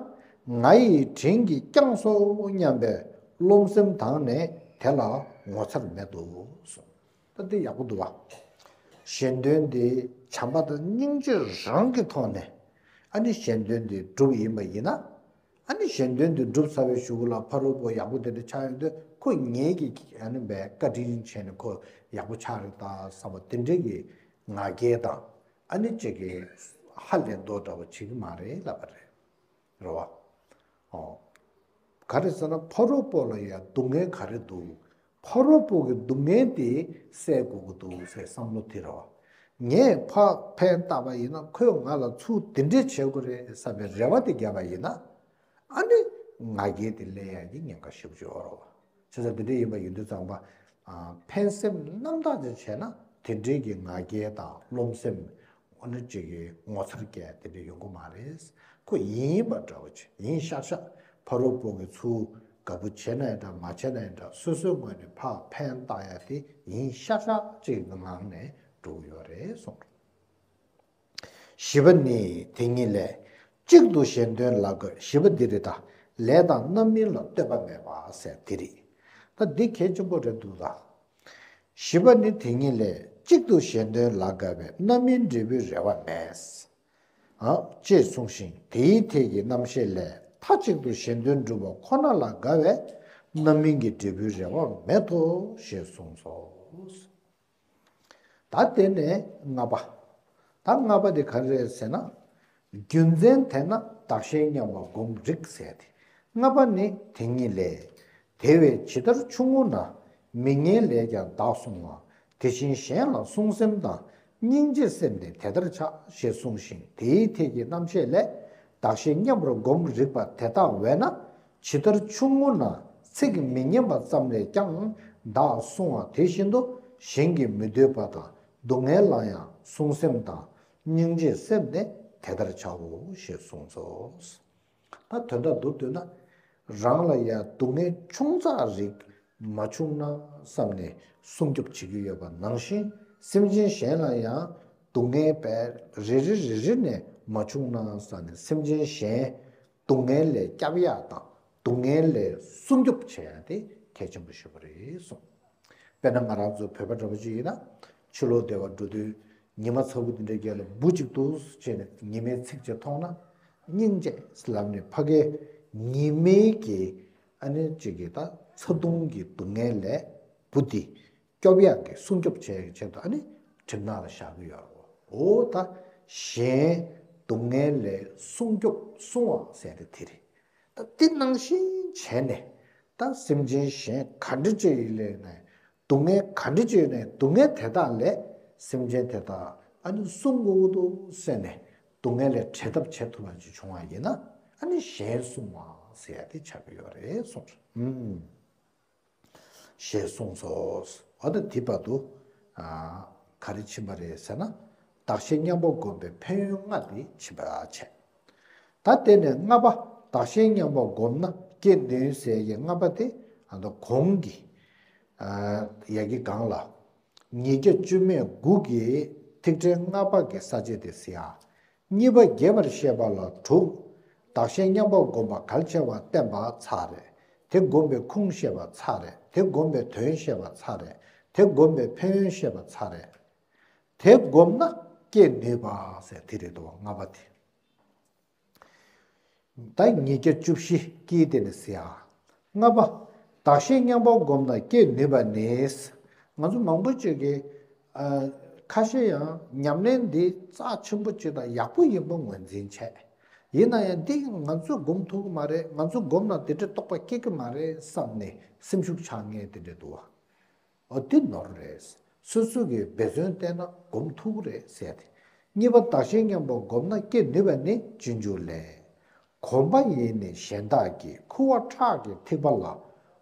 ང་ཡི་དྲིན་གྱིས་བསྐྱངས་སོ་སྙམ་པའི་རློམ་སེམས་དང་ནི་དེ་ལ་ངོ་མཚར་མེད་དོ་གསུངས། ད་འདི་ཡག་པོ་འདུག་བ། གཞན་དོན་འདི་བྱམས་པ་དང་སྙིང་རྗེ་རང་གི་ཐོག་ནས་ཨ་ནི་གཞན་དོན་འདི་སྒྲུབ་ཡིན་པ་ཡིན་ན། ཨ་ནི་གཞན་དོན་དུ་སྒྲུབ་ཚར་བའི་གཞུག་གུ་ལ་ཕ་རོལ་པོ་ཡག་པོ་དེ་འདྲ་ཆགས་ཡོང་དུས་ཁོ་ངེད་ཀྱིས་ཨ་ནི་བས་བཀའ་དྲིན་བྱས་ནས་ཁོ་ཡག་པོ་ཆགས་རེད་ད་བསམ་པ་དེ་འདྲའི་གི་ང་རྒྱལ་དང་ཨ་ནི་ཅིག་གི་ཧ་ལས་མདོག་འདྲ་བོ་བྱེད་ཀྱི་མ་རེད་ལབ་པ་རེད། རེད་བ། ཨོ། ག་རེ་ཟེར་ན་ཕ་རོལ་པོ་ལ་ཡང་སྡུག་བསྔལ་ག་རེ་འདུག་ཕ་རོལ་པོ་གི་སྡུག་བསྔལ་དེ་སེལ་དགོས་ཀྱི་འདུག་ཟེར་བསམ་བློ་དེ་རེད་བ། ངས་ཕར་ཕན་བཏགས་པ་ཡིན་ན་ཁོས་ང་ལ་ཚུར་དེ་འདྲས་བྱེད་དགོས་རེད་བསམ་པའི་རེ་བ་དེ་བརྒྱབ་པ་ཡིན་ན། ཨ་ནི་ང་རྒྱལ་དེ་སླེབས་ཡག་གི་ཉེན་ཁ་ཞེ་པོ་ཅིག་ཡོད་རེད་བ། བྱས་ཙང་དེ་འདྲ་ཡིན་པ་ཡིན་དུས་ཙམ་པ། ཨ། ཕན་སེམས་རྣམ་དག་ཅིག་བྱས་ན་དེ་འདྲའི་གི་ང་རྒྱལ་དང་རློམ་སེམས། ཨ་ནི་ཅིག་གི་ངོ་མཚར་སྐྱེ་དེ་འདྲ་ཡོང་གི་མ་རེད། ཁོ་ཡིན་པ་འདྲ་བོ་ཅིག་ཡིན་ཤག་ཤག་ཕ་རོལ་པོ་གི་ཚུར་དགའ་པོ་བྱས་ན་ཡང་འདྲ་མ་བྱས་ན་ཡང་འདྲ་སོ་སོའི་ངོས་ནས་ཕར་ཕན་བཏགས་ཡ་དེ་ཡིན་ཤག་ཤག་ཅིག་གི་ངང་ནས་འགྲོ་གི་ཡོད་རེད་གསུངས། བཞི་པ་ནི་དེ་ཉིད་ལས། གཅིག་ཏུ་གཞན་དོན་ལ་དགའ། བཞི་པ་འདི་རེད་ད། ལས་དང་རྣམ་སྨིན་ལ་ལྟོས་པ་མེད་པ་ཟེར་དེ་རེད། ད་འདི་གལ་ཆེན་པོ་རེད་འདུག་ད། བཞི་པ་ནི་དེ་ཉིད་ལས། གཅིག་ཏུ་གཞན་དོན་ལ་དགའ་བས་རྣམ་སྨིན་འབྲས་བུའི་རེ་བ་མེད། ཨ། ཅེས་གསུངས་ཤིང་དེའི་ཐད་ཀྱི་རྣམ་བཤད་ལས། མཐའ་གཅིག་ཏུ་གཞན་དོན་སྒྲུབ་པ་ཁོ་ན་ལ་དགའ་བས་རྣམ་སྨིན་གྱི་འབྲས་བུའི་རེ་བ་མེད་དོ་ཞེས་གསུངས་སོ། ད་དེ་ནས་ལྔ་པ། ད་ལྔ་པ་དེ་ག་རེ་རེད་ཟེར་ན། རྒྱུ་མཚན་དེས་ན་བདག་གཞན་མཉམ་པར་བསྒོམ་རིགས་ཟེར་ཏེ། ལྔ་པ་ནི་དེ་ཉིད་ལས། དེ་བས་ཇི་ལྟར་ཆུང་ངུ་ན། མི་ངན་ལས་ཀྱང་བདག་བསྲུང་བ། དེ་བཞིན་གཞན་ལ་བསྲུང་སེམས་དང་། སྙིང་རྗེའི་སེམས་ནི་དེ་ལྟར་བྱ། ཞེས་གསུངས་ཤིང་དེའི་ཐད་ཀྱི་རྣམ་བཤད་ལས། བདག་གཞན་མཉམ་པར་བསྒོམ་རིགས་པ་དེ་དག་བས་ན། ཇི་ལྟར་ཆུང་ངུ་ན་ཚིག་མི་སྙན་པ་ཙམ་ལས་ཀྱང་བདག་བསྲུང་བ་དེ་བཞིན་དུ་གཞན་གྱི་མི་འདོད་པ་དང་སྡུག་བསྔལ་ལ་ཡང་བསྲུང་སེམས་དང་སྙིང་རྗེའི་སེམས་ནི་དེ་ལྟར་བྱའོ་ཞེས་གསུངས་སོ། ད་དོན་དག་མདོར་བསྡུས་ན། རང་ལ་ཡང་སྡུག་བསྔལ་ཆུང་ཙག་རིགས་མ་བྱུང་ན་བསམ་ནས་སྲུང་སྐྱོབ་བྱེད་ཀྱི་ཡོད་པ་ནང་བཞིན་སེམས་ཅན་གཞན་ལ་ཡང་སྡུག་བསྔལ་བས་རེ་རེ་རེ་རེ་ནས་མ་བྱུང་ན་བསམ་ནས་སེམས་ཅན་གཞན། སྡུག་བསྔལ་ལས་སྐྱབས་ཡག་དང་སྡུག་བསྔལ་ལས་སྲུང་སྐྱོབ་བྱེད་ཡག་དེ་གལ་ཆེན་པོ་ཞེ་པོ་རེད་གསུངས། དཔེར་ན་ང་རང་ཚོ་བོད་པ་འདྲ་པོ་ཅིག་ཡིན་ན་ཕྱི་ལོགས་བདེ་བ་འགྲོ་དུས་ ཉི་མ་ཚ་བོ་དེ་འདྲའི་རྒྱབ་ལ་འབུ་གཅིག་འདུག་བྱས་ནས་ཉི་མའི་ཚིགས་བཅད་མཐོང་ན་སྙིང་རྗེ་ལབ་ནས་ཕ་གིའི་ཉི་མའི་གི་ཨ་ནི་གཅིག་གི་ད་ཚ་གདུང་གི་སྡུག་བསྔལ་ལས་འབུ་དེ་སྐྱོབ་ཡག་གི་སྲུང་སྐྱོབ་བྱེད་ཡག་གི་ཆེད་དུ་ཨ་ནི་གྲིབ་ནག་ལ་བཞག་གི་ཡོད་རེད། འོ་ད་གཞན་སྡུག་བསྔལ་ལས་སྲུང་སྐྱོབ་སྲུང་བ་ཟེར་དེ་དེ་རེད། ད་དེ་ནང་བཞིན་བྱས་ནས་ད་སེམས་ཅན་གཞན་ག་འདྲ་ཅིག་ཡིན་ལས་ནས་སྡུག་བསྔལ་ག་འདྲ་ཅིག་ཡོད་ནས་སྡུག་བསྔལ་དེ་དག་ལས་སེམས་ཅན་དེ་དག་ཨ་ནི་སྲུང་དགོས་ཀྱི་འདུག་ཟེར་ནས་སྡུག་བསྔལ་ལས་བྲལ་ཐབས་བྱེད་ཐུབ་པ་ཅིག་བྱུང་བ་ཡིན་ན་ཨ་ནི་གཞན་སྲུང་བ་ཟེར་ཡ་དེ་ཆགས་ཀྱི་ཡོད་རེད་གསུངས་རེད། ཨུམ། ཞེས་གསུངས་སོ། འོ་ད་དེ་བར་དུ་ཨ་ག་རེ་ཕྱིན་པ་རེད་ཟེར་ན། བདག་གཞན་མཉམ་པོ་བསྒོམ་པའི་ཕན་ཡོན་ལྔ་དེ་ཕྱིན་པ་བྱས། ད་དེ་ནས་ལྔ་པ་བདག་གཞན་མཉམ་པོ་བསྒོམས་ན་སྐྱེ་ནུས་ཟེར་གྱི་ལྔ་པ་དེ་ཨ་ད་གོང་གི་ཨ་ཡ་གི་སྒང་ལ་ཉིས་བརྒྱ་བཅུ་མེད་དགུ་གི་ཐིག་ཕྲེང་ལྔ་པ་གི་ས་བཅད་དེ་ཟེར་ཡ། གཉིས་པ་རྒྱས་པར་བཤད་པ་ལ་དྲུག་བདག་གཞན་མཉམ་པོ་བསྒོམ་པ་གལ་ཆེ་བ་བསྟན་པ་ཚར་རེད། དེ་བསྒོམ་པའི་ཁུངས་བཤད་པ་ཚར་རེད། དེ་བསྒོམ་པའི་དོན་བཤད་པ་ཚར་རེད། དེ་བསྒོམ་པའི་ཕན་ཡོན་བཤད་པ་ཚར་རེད། དེ་བསྒོམས་ན་སྐྱེ་ནུས་པ་ཟེར་དེ་རེད་དོ། ལྔ་པ་དེ། ད་ཉིས་བརྒྱ་བཅུ་བཞི་དཀྱིལ་དེ་ནས་ཟེར་ཡ། ལྔ་པ། བདག་གཞན་མཉམ་པོ་བསྒོམས་ན་སྐྱེ་ནུས་པ་ནི། ང་ཚོ་མང་པོ་ཅིག་གིས་ཨ་ཁ་ཤས་ཡང་ཉམས་ལེན་འདི་རྩ་ཆེན་པོ་ཅིག་དང་ཡག་པོ་ཡིན་པ་ངོས་འཛིན་བྱས། ཡིན་ན་ཡང་འདི་ང་ཚོས་སྒོམ་ཐུབ་ཀྱི་མ་རེད། ང་ཚོས་སྒོམ་ན་དེ་འདྲའི་རྟོགས་པ་སྐྱེ་གི་མ་རེད་བསམ་ནས་སེམས་ཤུགས་ཆག་མཁན་དེ་འདྲ་འདུག་བ། འོ་དེ་ནོར་རེད། སོ་སོ་གིས་འབད་བརྩོན་བསྟེན་ན་སྒོམ་ཐུབ་ཀྱི་རེད་ཟེར་ཏེ། གཉིས་པ་བདག་གཞན་མཉམ་པོ་བསྒོམས་ན་སྐྱེ་ནུས་པ་ནི་སྤྱོད་འཇུག་ལས། གོམས་པ་ཡིས་ནི་གཞན་དག་གི། ཁུ་བ་ཁྲག་གི་ཐིགས་པ་ལ།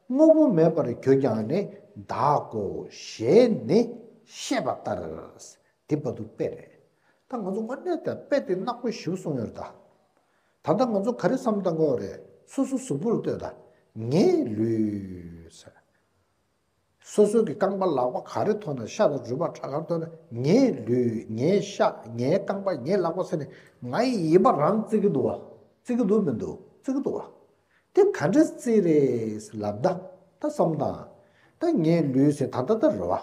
དངོས་པོ་མེད་པར་གྱུར་ཀྱང་ནི། བདག་གོ་ཞེས་ནི་བཤད་པ་ལྟར། དེ་བར་དུ་དཔེ་རེད། ད་ང་ཚོ་དངོས་གནས་དེ་དཔེ་དེ་ནག་པོ་ཞེ་པོ་གསུངས་ཡོད་རེད་ད། ད་ལྟ་ང་ཚོ་ག་རེ་བསམ་བཏང་དགོས་རེད། སོ་སོ་གཟུགས་པོ་ལ་ལྟོས་དང་། ངའི་ལུས་ཟེར། སོ་སོ་གི་རྐང་པ་ལག་པ་ག་རེ་མཐོང་ན། ཤ་དང་རུས་པ་ཁྲག་ག་རེ་མཐོང་ན། ངའི་ལུས། ངའི་ཤ། ངའི་རྐང་པ། ངའི་ལག་པ་ཟེར་ནས་ང་ཡི་ཡིན་པ་རང་བརྩི་གི་འདུག་བ། བརྩི་གི་འདུག་མི་འདུག། བརྩི་གི་འདུག་བ། དེ་ག་འདྲ་བརྩི་རེད་ལབ་ད། ད་བསམ་དང་། ད་ངའི་ལུས་ཟེར་ད་ལྟ་ད་རེད་བ།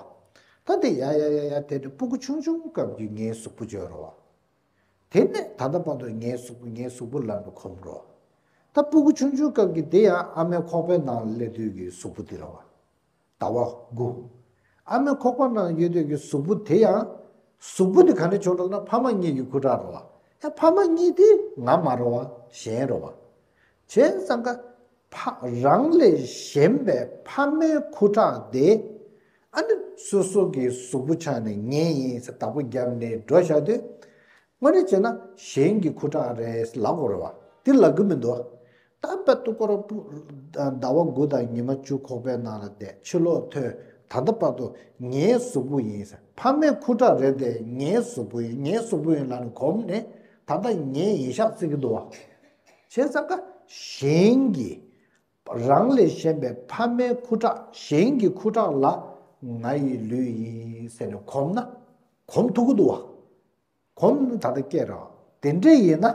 ད་དེ་ཡ་ཡ་ཡ་ཡ་དེ་ནི་སྤུ་གུ་ཆུང་ཆུང་སྐབས་ཀྱི་ངའི་གཟུགས་པོ་བརྗོད་རེད་བ། དེ་ནས་ད་ལྟ་བར་དུ་ངའི་གཟུགས་པོ་ངའི་གཟུགས་པོ་ལབ་ནས་གོམས་རོགས། ད་སྤུ་གུ་ཆུང་ཆུང་སྐབས་ཀྱི་དེ་ཡང་ཨ་མའི་ཁོག་པའི་ནང་ལ་སླེབས་དུས་ཀྱི་གཟུགས་པོ་དེ་རེད་བ། ཟླ་བ་དགུ། ཨ་མའི་ཁོག་པ་ནང་ཡོད་དུས་ཀྱི་གཟུགས་པོ་དེ་ཡང་། གཟུགས་པོ་དེ་ག་ནས་བྱུང་འགྲོ་ན་ཕ་མ་གཉིས་ཀྱི་ཁུ་ཁྲག་རེད་བ། ཡང་ཕ་མ་གཉིས་དེ་ང་མ་རེད་བ། གཞན་རེད་བ། བྱས་ཙང་ཀ་ཕ་རང་ལས་གཞན་པའི་ཕ་མའི་ཁུ་ཁྲག་དེ། ཨ་ནི་སོ་སོ་གི་གཟུགས་པོ་ཆགས་ནས་ངའི་ཡིན་ཟེར་བདག་པོ་བརྒྱབ་ནས་འགྲོ་བཞག་དུས། དངོས་གནས་བྱས་ན་གཞན་གྱི་ཁུ་ཁྲག་རེད་ལབ་དགོས་རེད་བ། དེ་ལབ་གི་མི་འདུག། ད་དཔེ་ཏུ་སྐོར་པོ་ཟླ་བ་དགུ་དང་ཉི་མ་བཅུ་ཁོག་པའི་ནང་ལ་བསྡད། ཕྱི་ལོགས་ཐོན། ད་ལྟ་བར་དུ་ངའི་གཟུགས་པོ་ཡིན་ཟེར། ཕ་མའི་ཁུ་ཁྲག་རེད་དེ། ངའི་གཟུགས་པོ་ཡིན། ངའི་གཟུགས་པོ་ཡིན་ལབ་ནས་གོམས་ནས་ད་ལྟ་ངའི་ཡིན་ཤག་བརྩི་གི་འདུག་བ། བྱས་ཙང་ཀ་གཞན་གྱི་རང་ལས་གཞན་པའི་ཕ་མའི་ཁུ་ཁྲག་གཞན་གྱི་ཁུ་ཁྲག་ལ་ང་ཡི་ལུས་ཡིན་ཟེར་ནས་གོམས་ན་གོམས་ཐུབ་ཀྱི་འདུག་བ། གོམས་ད་ལྟ་སྐྱེ་རོགས། དེ་འདྲས་ཡིན་ན།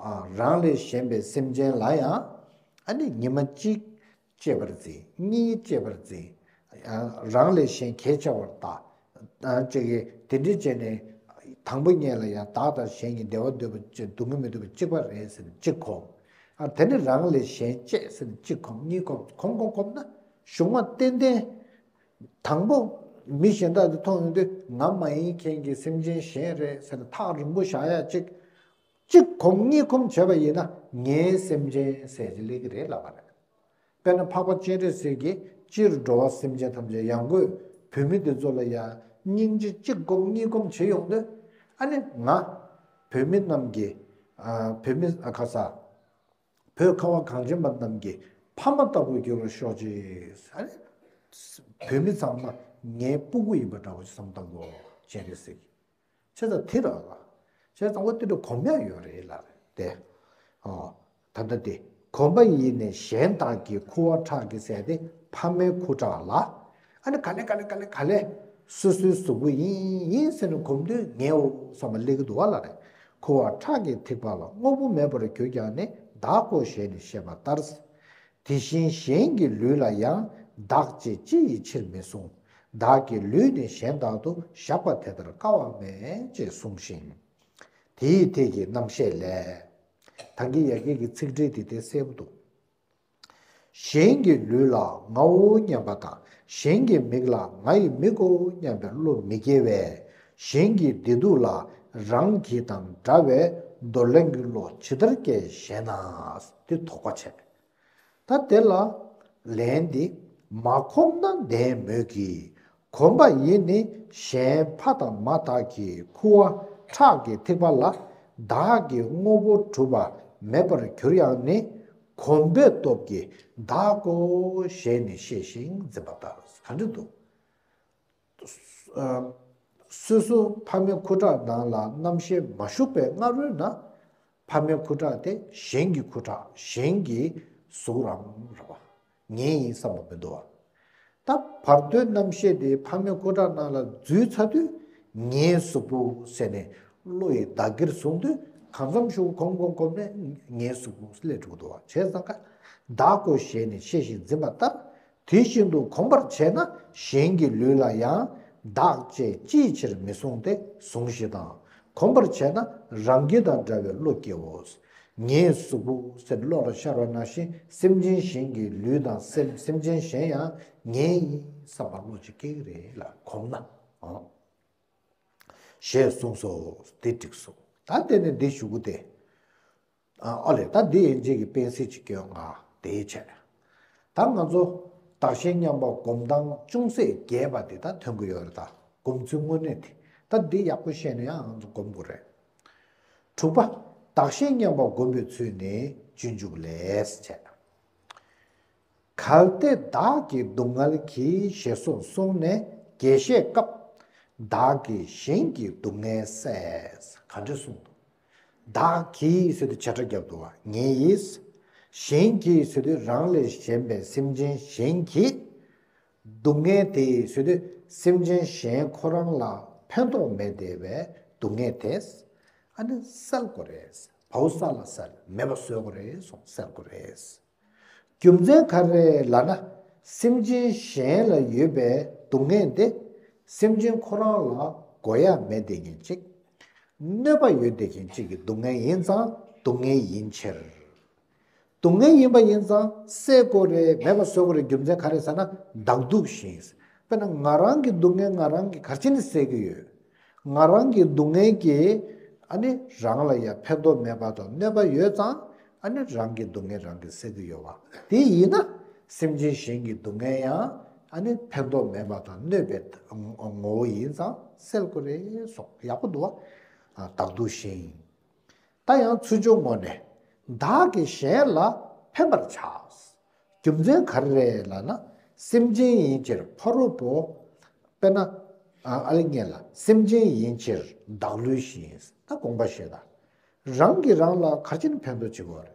ཨ་རང་ལས་གཞན་པའི་སེམས་ཅན་ལ་ཡང་། ཨ་ནི་ཉི་མ་གཅིག་གཅེས་པར་འཛིན། གཉིས་གཅེས་པར་འཛིན། ཨ་རང་ལས་གཞན་གལ་ཆེ་བར་བལྟ། ཨ་ཅིག་གིས་དེ་འདྲས་བྱས་ནས། དང་པོ་ཉིད་ལ་ཡང་བདག་དང་གཞན་གྱི་བདེ་བ་འདོད་པ་གཅིག་སྡུག་བསྔལ་མི་འདོད་པ་གཅིག་པ་རེད་ཟེར་ནས་གཅིག་གོམས། ཨ་དེ་ནས་རང་ལས་གཞན་གཅེས་ཟེར་ནས་གཅིག་གོམས། གཉིས་གོམས། གོམས་གོམས་གོམས་ན་གཞུང་མ་ཏན་ཏན། དང་པོ་མི་གཞན་དག་དེ་མཐོང་ཡོང་དུས་ང་མ་ཡིན་མཁན་གྱི་སེམས་ཅན་གཞན་རེད་ཟེར་ནས་ཐག་རིང་པོ་བཞག་ཡ་གཅིག་གཅིག་གོམས་གཉིས་གོམས་བྱས་པ་ཡིན་ན་ངའི་སེམས་ཅན་ཟེར་གྱི་སླེབས་ཀྱི་རེད་ལབ་པ་རེད། དཔེར་ན་འཕགས་པ་སྤྱན་རས་གཟིགས་ཀྱིས་སྤྱིར་འགྲོ་བ་སེམས་ཅན་ཐམས་ཅད་ཡང་སྒོས་བོད་མི་འདི་ཚོ་ལ་ཡང་སྙིང་རྗེ་གཅིག་སྒོམ་གཉིས་སྒོམ་བྱེད་ཡོང་དུས། ཨ་ནི་ང་བོད་མི་རྣམས་ཀྱི་ཨ་བོད་མི་ཨ་ཁ་ས་བོད་ཁ་བ་གངས་ཅན་པ་རྣམས་ཀྱི་ཕ་མ་ལྟ་བུར་གྱུར་པར་ཤོག་ཅིག། ཨ་ནི་བོད་མི་ཚང་མ་ངའི་སྤུ་གུ་ཡིན་པ་འདྲ་བོ་ཞིག་བསམ་བཏང་དགོས། སྤྱན་རས་གཟིགས། བྱས་ཙང་དེ་རང་ལ། བྱས་ཙང་འོ་དེ་འདྲ་གོམས་ཡག་ཡོད་རེད་ལབ་རེད་དེ། ཨོ། ད་ལྟ་དེ་གོམས་པ་ཡིས་ནི་གཞན་དག་གི། ཁུ་བ་ཁྲག་གི་ཟེར་དེ་ཕ་མའི་ཁུ་ཁྲག་ལ། ཨ་ནི་ག་ལེ་ག་ལེ་ག་ལེ་ག་ལེ་སོ་སོའི་གཟུགས་པོ་ཡིན་ཡིན་ཟེར་ནས་གོམས་དུས་ངའོ་བསམ་པ་སླེབས་ཀྱི་འདུག་བ་ལབ་རེད། ཁུ་བ་ཁྲག་གི་ཐིགས་པ་ལ། དངོས་པོ་མེད་པར་གྱུར་ཀྱང་ནི། བདག་གོ་ཞེས་ནི་བཤད་པ་ལྟར། དེ་བཞིན་གཞན་གྱི་ལུས་ལ་ཡང་། བདག་ཅེས་ཅི་ཡི་ཕྱིར་མི་གསུང་། བདག་གི་ལུས་ནི་གཞན་དག་ཏུ་བཞག་པ་དེ་ལྟར་དཀའ་བ་མེད་ཅེས་གསུངས་ཤིང་། དེའི་ཐད་ཀྱི་རྣམ་བཤད་ལས། ད་གིན་ཡ་གི་གི་ཚིག་འགྲེལ་དེ་དེ་གསལ་པོ་འདུག་གཞན་གྱི་ལུས་ལ་ངའོ་སྙམ་པ་དང་གཞན་གྱི་མིག་ལ་ང་ཡི་མིག་གོ་སྙམ་པའི་བློ་མི་སྐྱེ་བས། གཞན་གྱི་བདེ་སྡུག་ལ་རང་གི་དང་འདྲ་བའི་འདོར་ལེན་གྱི་བློ་ཇི་ལྟར་སྐྱེ་ཞེ་ན། དེ་དོགས་པ་བྱས། ད་དེ་ལ་ལན་འདི། མ་ཁོམ་ན་བདེན་མོད་ཀྱི། གོམས་པ་ཡིས་ནི་གཞན་ཕ་དང་མ་དག་གི་ཁུ་བ་ཁྲག་གི་ཐིགས་པ་ལ་བདག་གི་དངོས་པོ་གྲུབ་པ་མེད་པར་གྱུར་ཡང་ནི། གོམས་པའི་སྟོབས་ཀྱིས་བདག་གོ་ཞེས་ནི་ཤེས་ཤིང་འཛིན་པ་ལྟར། ག་འདྲ་འདུག་སོ་སོ་ཕ་མའི་ཁུ་ཁྲག་ནང་ལ་རྣམ་ཤེས་མ་ཞུགས་པའི་སྔ་རོལ་ན། ཕ་མའི་ཁུ་ཁྲག་དེ་གཞན་གྱི་ཁུ་ཁྲག་གཞན་གྱི་གཟུགས་རང་རེད་བ། ངའི་ཡིན་བསམ་པ་མི་འདུག་བ། ད་བར་དོའི་རྣམ་ཤེས་དེ་ཕ་མའི་ཁུ་ཁྲག་ནང་ལ་འཛུལ་ཚར་དུས་ངའི་གཟུགས་པོ་ཟེར་ནས་བློ་ཡི་བདག་གིར་བཟུང་དུས་གང་འཚམ་ཞིག་གོམས་གོམས་གོམས་ནས་ངའི་གཟུགས་པོ་སླེབས་འགྲོ་གི་འདུག་བ། བྱས་ཙང་ཀ་བདག་གོ་ཞེས་ནས་ཤེས་ཤིང་འཛིན་པ་ལྟར། དེ་བཞིན་དུ་གོམས་པར་བྱས་ན་གཞན་གྱི་ལུས་ལ་ཡང་བདག་ཅེས་ཅིའི་ཕྱིར་མི་གསུངས་ཏེ་གཟུང་ཞེས་དང་། གོམས་པར་བྱས་ན་རང་གི་དང་འདྲ་བའི་བློ་སྐྱེའོ། ངའི་གཟུགས་པོ་ཟེར་བློ་ལ་ཤར་བ་ནང་བཞིན་སེམས་ཅན་གཞན་གྱི་ལུས་དང་སེམས་སེམས་ཅན་གཞན་ཡང་ངའི་ཡིན་བསམ་པ་བློ་ཅིག་སྐྱེ་གི་རེད་ལ་གོམས་ན། ཨང་། ཞེས་གསུངས་སོ། དེ་འགྲིགས་སོ། ད་དེ་ནས་འདི་ཞུ་གི་དེ། ཨ་ཨ་ལས་ད་འདི་ཡན་ཆད་ཀྱི་དཔེ་གསལ་ཅིག་སྐྱོན་ང་དེའི་ཆེད། ད་ང་ཚོ་བདག་གཞན་མཉམ་པ་སྒོམ་སྟངས་ཅུང་ཟད་རྒྱས་པ་འདི་ད་ཐོན་གི་ཡོད་རེད། ད་སྒོམ་ཚུལ་དངོས་གནས་དེ་ད་འདི་ཡག་པོ་ཤེས་ན་ཡང་ང་ཚོ་སྒོམ་དགོས་རེད། དྲུག་པ། བདག་གཞན་མཉམ་པ་སྒོམ་པའི་ཚུལ་ནི་སྤྱོད་འཇུག་ལས་བྱས། གལ་ཏེ་བདག་གི་སྡུག་བསྔལ་གྱིས་ཞེས་སོགས་གསུངས་ནས་རྒྱས་བཤད་སྐབས། བདག་གིས་གཞན་གྱི་སྡུག་བསྔལ་བསལ། ག་འདྲ་གསུངས་འདུག་བདག་གིས་ཟེར་དུས་བྱེ་བྲག་རྒྱབ་འདུག་བ། ངས་ཡིས། གཞན་གྱིས་ཟེར་དུས་རང་ལས་གཞན་པའི་སེམས་ཅན་གཞན་གྱིས། སྡུག་བསྔལ་དེ་ཟེར་དུས་སེམས་ཅན་གཞན་ཁོ་རང་ལ་ཕན་ཐོགས་མེད་བསྡད་པའི་སྡུག་བསྔལ་དེ། ཨ་ནི་བསལ་དགོས་རེད། བའོ་ས་ལ་བསལ་མེད་པ་བཟོ་དགོས་རེད་སོགས་བསལ་དགོས་རེད། རྒྱུ་མཚན་ག་རེ་ལབ་ན། སེམས་ཅན་གཞན་ལ་ཡོད་པའི་སྡུག་བསྔལ་དེ། སེམས་ཅན་ཁོ་རང་ལ་དགོས་ཡ་མེད་བསྡད་མཁན་གཅིག་གནོད་པ་ཡོད་བསྡད་མཁན་གཅིག་གི་སྡུག་བསྔལ་ཡིན་ཙང་སྡུག་བསྔལ་ཡིན་ཕྱིར། སྡུག་བསྔལ་ཡིན་པ་ཡིན་ཙང་བསལ་དགོས་རེད་མེད་པ་བཟོ་དགོས་རེད། རྒྱུ་མཚན་ག་རེ་ཟེར་ན་བདག་སྡུག་ཞིང་། དཔེར་ན་ང་རང་གི་སྡུག་བསྔལ་ང་རང་གིས་ག་རེ་བྱས་ནས་སེལ་གྱི་ཡོད། ང་རང་གི་སྡུག་བསྔལ་གྱིས་ཨ་ནི་རང་ལ་ཡང་ཕན་ཐོགས་མེད་པ་དང་གནོད་པ་ཡོད་ཙང་ཨ་ནི་རང་གི་སྡུག་བསྔལ་རང་གིས་སེལ་གྱི་ཡོད་པ། དེ་ཡིན་ན་སེམས་ཅན་གཞན་གྱི་སྡུག་བསྔལ་ཡང་ཨ་ནི་ཕན་ཐོགས་མེད་པ་དང་གནོད་པའི་ངོ་བོ་ཡིན་ཙང་བསལ་དགོས་རེད་སོགས་ཡག་པོ་འདུག་བ། བདག་སྡུག་ཞིང་། ད་ཡང་ཚུལ་འཆོས་ངོ་ནས། བདག་གིས་གཞན་ལ་ཕན་པར་བྱ། རྒྱུ་མཚན་ག་རེ་རེད་ལབ་ན། སེམས་ཅན་ཡིན་ཕྱིར་ཕ་རོལ་པོ། དཔེར་ན། ཨ་ཨ་ལེ་ངེས་ལ་སེམས་ཅན་ཡིན་ཕྱིར་བདག་ལུས་ཞིང་། ད་དགོངས་པ་བཞེས་དང་། རང་གིས་རང་ལ་ག་རེ་བྱས་ནས་ཕན་ཐོགས་བྱེད་དགོས་རེད།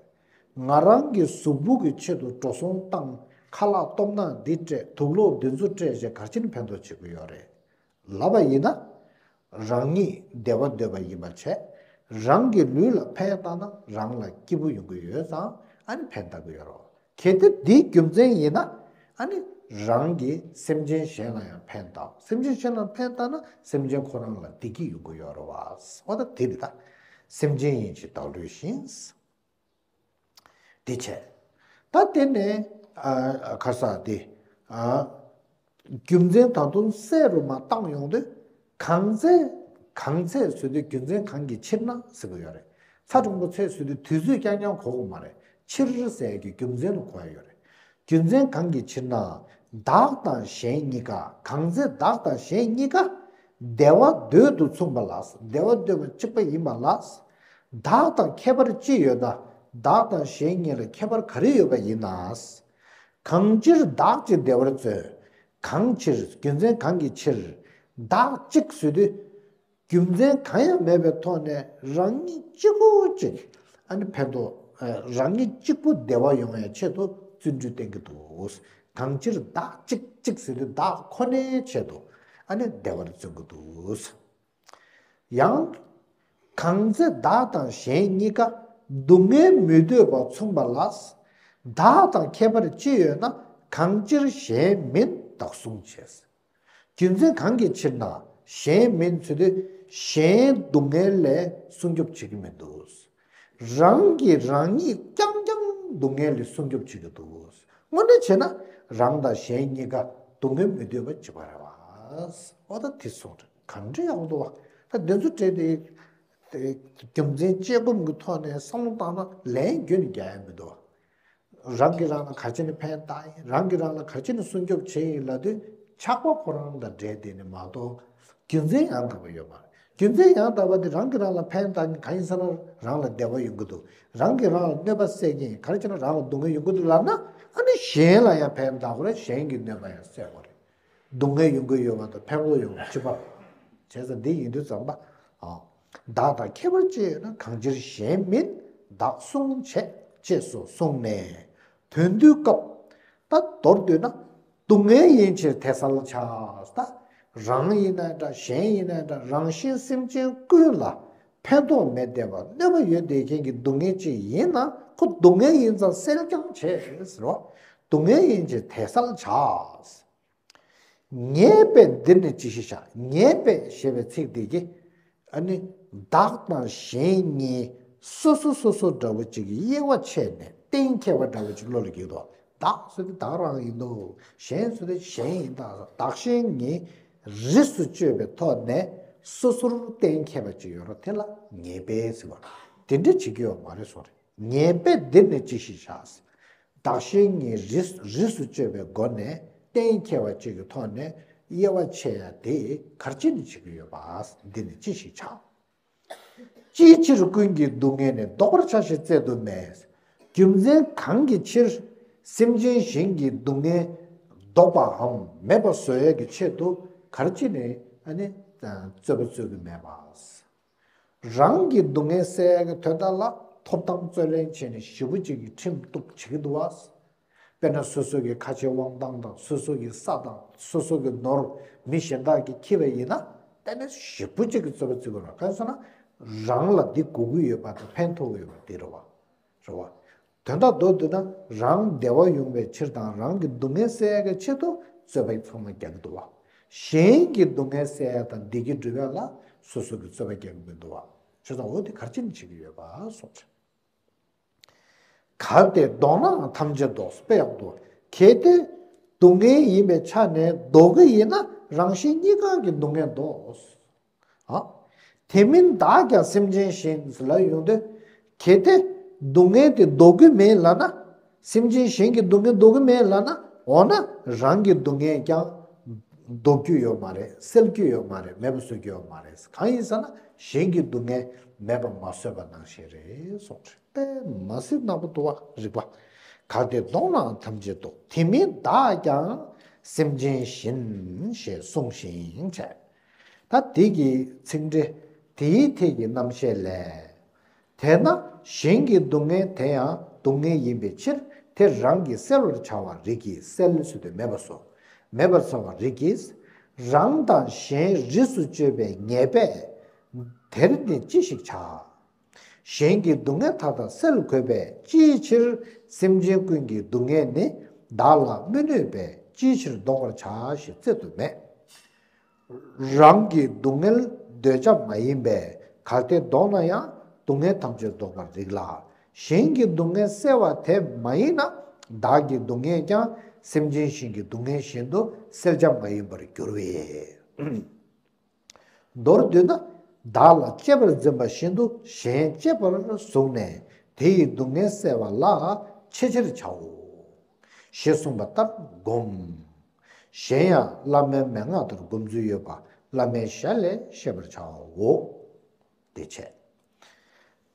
ང་རང་གི་གཟུགས་པོ་གི་ཆེད་དུ་འགྲོ་སོང་བཏང་། ཁ་ལག་སྟོབས་ན་འདི་སྤྲད། དུག་ལོག་འདི་ཚོ་སྤྲད་ཞེས་ག་རེ་བྱས་ནས་ཕན་ཐོགས་བྱེད་དགོས་ཡོད་རེད། ལབ་པ་ཡིན་ན། རང་ཉིད་བདེ་བ་འདོད་པ་ཡིན་པ་བྱས། རང་གི་ལུས་ལ་ཕན་བཏགས་ན་རང་ལ་སྐྱིད་པོ་ཡོང་གི་ཡོད་ཙང་ཨ་ནི་ཕན་བཏགས་ཀྱི་ཡོད་རེད། གལ་ཏེ་འདིའི་རྒྱུ་མཚན་ཡིན་ན་ཨ་ནི་རང་གིས་སེམས་ཅན་གཞན་ལ་ཡང་ཕན་བཏགས། སེམས་ཅན་གཞན་ལ་ཕན་བཏགས་ན་སེམས་ཅན་ཁོ་རང་ལ་བདེ་སྐྱིད་ཡོང་གི་ཡོད་རེད་བ། འོ་ད་དེ་རེད་ད། སེམས་ཅན་ཡིན་ཕྱིར་བདག་ལུས་ཞིང་། དེ་བྱས། ད་དེ་ནས་ཨ་ཁ་ས་དེ་ཨ་རྒྱུ་མཚན་ད་དུང་གསལ་རུ་མ་བཏང་ཡོང་དུས། གང་ཚེ་གང་ཚེ་ཟེར་དུས་རྒྱུ་མཚན་གང་གི་ཕྱིར་ན་ཟེར་གི་ཡོད་རེད། ཚ་གྲང་པོ་ཚེ་ཟེར་དུས་དུས་ཚོད་རྐྱང་རྐྱང་གོ་གི་མ་རེད། ཕྱིར་ཟེར་གི་རྒྱུ་མཚན་དུ་གོ་ཡ་ཡོད་རེད། རྒྱུ་མཚན་གང་གི་ཕྱིར་ན། བདག་དང་གཞན་གཉིས་ཀ་གང་ཚེ་བདག་དང་གཞན་གཉིས་ཀ་བདེ་བ་འདོད་དུ་མཚུངས་པ་ལ། བདེ་བ་འདོད་པ་གཅིག་པ་ཡིན་པ་ལ། བདག་དང་ཁྱད་པར་ཅི་ཡོད་ན། བདག་དང་གཞན་གཉིས་ལ་ཁྱད་པར་ག་རེ་ཡོད་པ་ཡིན་ན། གང་ཕྱིར་བདག་ཅེས་བདེ་བར་བརྩོན། གང་ཕྱིར་རྒྱུ་མཚན་གང་གི་ཕྱིར། བདག་གཅིག་ཟེར་དུས། རྒྱུ་མཚན་གང་ཡང་མེད་པའི་ཐོག་ནས་རང་ཉིད་གཅིག་པུ་གཅིག་ཨ་ནི་ཕན་ཐོགས། རང་ཉིད་གཅིག་པུ་བདེ་བ་ཡོང་བའི་ཆེད་དུ་བརྩོན་འགྲུས་བསྟེན་གྱི་འདུག་གང་ཕྱིར་བདག་གཅིག་གཅིག་ཟེར་དུས་བདག་ཁོ་ནའི་ཆེད་དུ་ཨ་ནི་བདེ་བར་བརྩོན་གྱི་འདུག་ཡང་། གང་ཚེ་བདག་དང་གཞན་གཉིས་ཀ་སྡུག་བསྔལ་མི་འདོད་པ་མཚུངས་པ་ལ། བདག་དང་ཁྱད་པར་ཅི་ཡོད་ན། གང་ཕྱིར་གཞན་མིན་བདག་བཟུང་བྱས། རྒྱུ་མཚན་གང་གི་ཕྱིར་ན་གཞན་མིན་ཟེར་དུས་གཞན་སྡུག་བསྔལ་ལས་སྲུང་སྐྱོབ་བྱེད་ཀྱི་མི་འདུག་རང་གིས་རང་ཉིད་རྐྱང་རྐྱང་སྡུག་བསྔལ་ལས་སྲུང་སྐྱོབ་བྱེད་ཀྱི་འདུག་དངོས་གནས་བྱས་ན་རང་དང་གཞན་གཉིས་ཀ་སྡུག་བསྔལ་མི་འདོད་པ་གཅིག་པ་རེད་བ། འོ་ད་དེ་སོང་རེད། གང་འདྲ་ཡག་པོ་འདུག་བ། ད་འདི་ཚོ་བྲིས་ཏེ་རྒྱུ་མཚན་དཔྱད་སྒོམ་གྱི་ཐོག་ནས་བསམ་བློ་བཏང་ན་ལན་རྒྱུན་ནས་རྒྱག་ཡ་མི་འདུག་བ། རང་གིས་རང་ལ་ག་ཅི་ནས་ཕན་བཏགས་ཡིན། རང་གིས་རང་ལ་ག་ཅི་ནས་སྲུང་སྐྱོབ་བྱས་ཡིན་ལབ་དུས་ཆགས་པ་ཁོ་རང་དང་འབྲེལ་བསྡད་ནས་མ་གཏོགས་རྒྱུ་མཚན་ཡང་དག་པ་ཡོད་མ་རེད། རྒྱུ་མཚན་ཡང་དག་པ་དེ་རང་གིས་རང་ལ་ཕན་བཏགས་ཡིན། གང་ཡིན་ཟེར་ན་རང་ལ་བདེ་བ་ཡོང་གི་འདུག་རང་གིས་རང་ལ་གནོད་པ་བསལ་གྱི་ཡིན། ག་རེ་བྱས་ན་རང་ལ་སྡུག་བསྔལ་ཡོང་གི་འདུག་ལབ་ན་ཨ་ནི་གཞན་ལ་ཡང་ཕན་བཏགས་དགོས་རེད། གཞན་གྱི་གནོད་པ་ཡང་བསལ་དགོས་རེད། སྡུག་བསྔལ་ཡོང་གི་ཡོད་པ་དང་ཕན་ཐོགས་ཡོང་བ་གཅིག་པ། བྱས་ཙང་འདི་ཡིན་དུས་ཙམ་པ། ཨ། བདག་དང་ཁྱད་པར་ཅི་ཡོད་ན། གང་ཕྱིར་གཞན་མིན་བདག་བསྲུང་བྱེད། ཅེས་སོགས་གསུངས་ནས། དོན་བསྡུས་སྐབས། ད་མདོར་བསྡུས་ན། སྡུག་བསྔལ་ཡིན་ཕྱིར་དེ་སེལ་བྱ། ད་རང་ཡིན་ན་འདྲ་གཞན་ཡིན་ན་འདྲ་རང་གཞན་སེམས་ཅན་ཀུན་ལ་ཕན་ཐོགས་མེད་བསྡད་པ་གནོད་པ་ཡོད་བསྡད་མཁན་གྱི་སྡུག་བསྔལ་ཅིག་ཡིན་ན་ཁོ་སྡུག་བསྔལ་ཡིན་ཙང་སེལ་རྐྱང་བྱེད་ཟེར་བ། སྡུག་བསྔལ་ཡིན་ཕྱིར་དེ་སེལ་བྱ། ངེས་པས་འདིར་ནི་ཅི་ཞིག་བྱ། ངེས་པས་ཞེས་པའི་ཚིག་འདི་གིས་ཨ་ནི་བདག་དང་གཞན་གཉིས་སོ་སོ་སོ་སོ་འདྲ་བོ་ཅིག་གི་དབྱེ་བ་ཕྱེ་ནས་གཏན་འཁེལ་བ་འདྲ་བོ་ཅིག་བློ་ལ་སྐྱེ་འདུག་བདག་ཟེར་དུས་བདག་རང་ཡིན་འདུག་གཞན་ཟེར་དུས་གཞན་ཡིན། བདག་བདག་གཞན་གཉིས་རིས་སུ་གཅོད་པའི་ཐོག་ནས་སོ་སོར་གཏན་འཁེལ་བ་ཅིག་ཡོད་རེད། དེ་ལ་ངེས་པས་ཟེར་བ། དེ་འདྲ་བྱེད་ཀྱི་ཡོད་མ་རེད་གསུངས་རེད། ངེས་པས་འདིར་ནི་ཅི་ཞིག་བྱ། བདག་གཞན་གཉིས་རིས་རིས་སུ་གཅོད་པའི་སྒོ་ནས་གཏན་འཁེལ་བ་གཅིག་གི་ཐོག་ནས་དབྱེ་བ་ཕྱེ་ཡ་དེ་ག་རེ་བྱས་ནས་བྱེད་ཀྱི་ཡོད་པ། འདིར་ནི་ཅི་ཞིག་བྱ། ཅིའི་ཕྱིར་ཀུན་གྱི་སྡུག་བསྔལ་ནི། བཟློག་པར་བྱ་ཞེས་བརྩད་དུ་མེད། རྒྱུ་མཚན་གང་གི་ཕྱིར་སེམས་ཅན་གཞན་གྱི་སྡུག་བསྔལ་བཟློག་པའམ་མེད་པར་བཟོ་ཡ་གི་ཆེད་དུ་ག་རེ་བྱས་ནས་ཨ་ནི་རྩོད་པ་རྩོད་ཀྱི་མེད་པ། རང་གི་སྡུག་བསྔལ་སེལ་ཡག་གི་དོན་དག་ལ་ཐོབ་ཐང་རྩོད་ལེན་བྱས་ནས་ཞེ་པོ་ཅིག་གི་ཁྲིམས་གཏུག་བྱེད་ཀྱི་འདུག་བ། དཔེར་ན་སོ་སོ་གི་ཁ་ཆེ་དབང་ཐང་དང་སོ་སོ་གི་ས་དང་སོ་སོ་གི་ནོར་མི་གཞན་དག་གིས་འཁྱེར་བ་ཡིན་ན་དེ་ནི་ཞེ་པོ་ཅིག་གི་རྩོད་པ་རྩོད་ཀྱི་རེད། གང་ཡིན་ཟེར་ན་རང་ལ་འདི་དགོས་ཀྱི་ཡོད་པ་དང་ཕན་ཐོགས་ཀྱི་ཡོད་པ་དེ་རེད་བ། རེད་བ། དོན་དག་མདོར་བསྡུས་ན་རང་བདེ་བ་ཡོང་བའི་ཕྱིར་དང་རང་གི་སྡུག་བསྔལ་སེལ་ཡག་གི་ཆེད་དུ་རྩོད་པ་ཚང་མ་རྒྱག་གི་འདུག་བ། གཞན་གྱི་སྡུག་བསྔལ་སེལ་ཡག་དང་བདེ་སྐྱིད་སྒྲུབ་ཡག་ལ་སོ་སོ་གི་རྩོད་པ་རྒྱག་གི་མི་འདུག་བ། བྱས་ཙང་འོ་དེ་ག་རེ་བྱས་ནས་བྱེད་ཀྱི་ཡོད་པ་གསུངས་རེད། གལ་ཏེ་བཟློག་ནའང་ཐམས་ཅད་བཟློག་དཔེ་ཡག་འདུག་གལ་ཏེ་སྡུག་བསྔལ་ཡིན་པའི་ཆ་ནས་བཟློག་གི་ཡིན་ན་རང་གཞན་གཉིས་ཀ་གི་སྡུག་བསྔལ་བཟློག་ཨ། དེ་མིན་བདག་ཀྱང་སེམས་ཅན་གཞན་ལབ་ཡོང་དུས། གལ་ཏེ་སྡུག་བསྔལ་དེ་བཟློག་རྒྱུ་མེད་ལབ་ན། སེམས་ཅན་གཞན་གྱི་སྡུག་བསྔལ་བཟློག་རྒྱུ་མེད་ལབ་ན། འོ་ན་རང་གི་སྡུག་བསྔལ་ཀྱང་བཟློག་རྒྱུ་ཡོད་མ་རེད། སེལ་རྒྱུ་ཡོད་མ་རེད། མེད་པ་བཟོ་རྒྱུ་ཡོད་མ་རེད། གང་ཡིན་ཟེར་ན་གཞན་གྱི་སྡུག་བསྔལ་མེད་པ་མ་བཟོས་པ་ནང་བཞིན་རེད་གསུངས་རེད། དཔེ་མ་སྲིད་ནག་པོ་འདུག་བ་རིགས་པ། གལ་ཏེ་བཟློག་ནའང་ཐམས་ཅད་བཟློག་དེ་མིན་བདག་ཀྱང་སེམས་ཅན་གཞན་ཞེས་གསུངས་ཤིང་བྱས། ད་དེ་གི་ཚིག་འགྲེལ། དེའི་ཐད་ཀྱི་རྣམ་བཤད་ལས། དེས་ན་གཞན་གྱི་སྡུག་བསྔལ་དེ་ཡང་སྡུག་བསྔལ་ཡིན་པའི་ཕྱིར་དེ་རང་གིས་སེལ་བར་བྱ་བར་རིགས་ཀྱིས། སེལ་ཟེར་དུས་མེད་པར་བཟོ། མེད་པར་བཟོ་བར་རིགས་ཀྱིས། རང་དང་གཞན་རིས་སུ་གཅོད་པའི་ངེས་པས་དེར་ནི་ཅི་ཞིག་བྱ། གཞན་གྱི་སྡུག་བསྔལ་མཐའ་དག་སེལ་དགོས་པས་ཅིའི་ཕྱིར་སེམས་ཅན་ཀུན་གྱི་སྡུག་བསྔལ་ནི་བདག་ལ་མི་གནོད་པས་ཅིའི་ཕྱིར་བཟློག་པར་བྱ་ཞེས་བརྩད་དུ་མེད། རང་གི་སྡུག་བསྔལ་འདོད་བྱ་མ་ཡིན་པས་གལ་ཏེ་བཟློག་ན་ཡང་སྡུག་བསྔལ་ཐམས་ཅད་བཟློག་པར་རིགས་ལ། གཞན་གྱི་སྡུག་བསྔལ་སེལ་བ་དེ་མ་ཡིན་ན་བདག་གི་སྡུག་བསྔལ་ཀྱང་སེམས་ཅན་གཞན་གྱི་སྡུག་བསྔལ་བཞིན་དུ་སེལ་བྱ་མ་ཡིན་པར་འགྱུར་བས། མདོར་བསྡུས་ན། བདག་ལ་གཅེས་པར་འཛིན་པ་བཞིན་དུ་གཞན་གཅེས་པར་བཟུང་ནས་དེ་ཡི་སྡུག་བསྔལ་སེལ་བ་ལ་ཆེས་ཆེར་བྱའོ། ཞེས་གསུངས་པ་ལྟར་བསྒོམ། གཞན་ཡང་བླ་མའི་མན་ངག་ལྟར་སྒོམ་ཚུལ་ཡོད་པ་བླ་མའི་ཞལ་ལས་ཤེས་པར་བྱའོ། དེ་བྱས།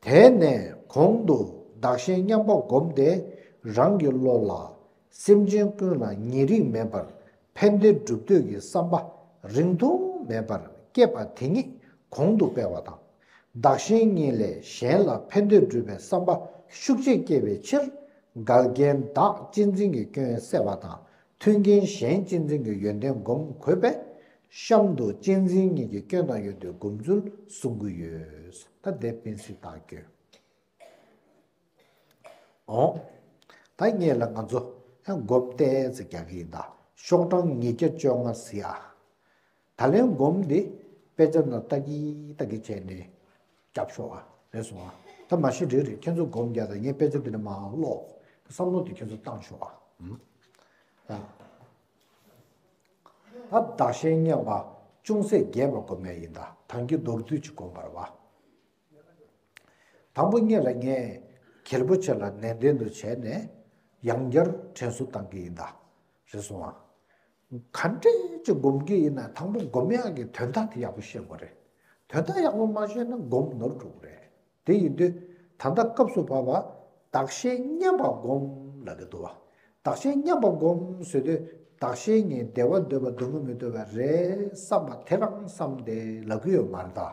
དེ་ནས་གོང་དུ་བདག་གཞན་མཉམ་པ་བསྒོམས་ཏེ་རང་གི་བློ་ལ་སེམས་ཅན་ཀུན་ལ་ཉེ་རིང་མེད་པར་ཕན་བདེ་སྒྲུབ་འདོད་ཀྱི་བསམ་པ་རིང་ཐུང་མེད་པར་བསྐྱེད་པ་དེ་ཉིད་གོང་དུ་སྤེལ་བ་དང་། བདག་གཞན་གཉིས་ལས་གཞན་ལ་ཕན་བདེ་སྒྲུབ་པའི་བསམ་པ་ཤུགས་ཆེ་བསྐྱེད་པའི་ཕྱིར་འགལ་རྐྱེན་བདག་གཅེས་འཛིན་གྱི་སྐྱོན་བསལ་བ་དང་། མཐུན་རྐྱེན་གཞན་གཅེས་འཛིན་གྱི་ཡོན་ཏན་བསྒོམ་དགོས་པས། གཤམ་དུ་གཅེས་འཛིན་གཉིས་ཀྱི་སྐྱོན་དང་ཡོན་ཏན་བསྒོམ་ཚུལ་གསུང་གི་ཡོད། ད་འདི་སྤེན་སྲིད་བདག་སྐྱོན། འོང་། ད་ངེད་ལ་ང་ཚོ་ཡང་སྒོམ་ཏེ་ཙི་རྒྱག་གི་ཡིན་ད། ཤོག་གྲངས་ཉིས་བརྒྱ་བཅོ་ལྔ་ཟེར་ཡ། ད་ལན་སྒོམ་འདི་དཔེ་ཆ་ནང་ལྟ་གི་ལྟ་གི་བྱས་ནས་རྒྱབ་ཤོག་ཨ། རེད་སོང་ཨ། ད་མ་གཞི་རེད་རེད། ཁྱེད་ཚོ་སྒོམ་རྒྱག་དང་། ངས་དཔེ་ཆ་འདི་ནས་མར་ཀློག། བསམ་བློ་དེ་ཁྱེད་ཚོ་བཏང་ཤོག་ཨ། ཨ། ད་བདག་གཞན་མཉམ་པ་ཅུང་ཟད་རྒྱས་པ་སྒོམ་ཡ་ཡིན་ད། ཐང་གི་མདོར་བསྡུས་ཅིག་སྒོམ་པར་བ། དང་པོ་ཉིད་ལ་ངས་གལ་པོ་ཆེ་ལ་ནན་ཏན་དུ་བྱས་ནས་ཡང་བསྐྱར་དྲན་གསོ་བཏང་གི་ཡིན་ད། རེད་སོང་ཨ། ག་འདྲས་ཅིག་སྒོམ་གི་ཡིན་ན་དང་པོ་སྒོམ་ཡག་གི་དོན་དག་དེ་ཡག་པོ་ཤེས་དགོས་རེད། དོན་དག་ཡག་པོ་མ་ཤེས་ན་སྒོམ་ནོར་འགྲོ་གི་རེད། དེ་ཡིན་དུས་ད་ལྟ་སྐབས་སུ་བབ་པ་བདག་གཞན་མཉམ་པ་སྒོམ་ལབ་ཀྱི་འདུག་བ། བདག་གཞན་མཉམ་པ་སྒོམ་ཟེར་དུས་བདག་གཞན་གཉིས་བདེ་བ་འདོད་པ་སྡུག་བསྔལ་མི་འདོད་པ་རེད་བསམ་པ་དེ་རང་བསམ་སྟེ་ལབ་ཀྱི་ཡོད་མ་རེད་ད།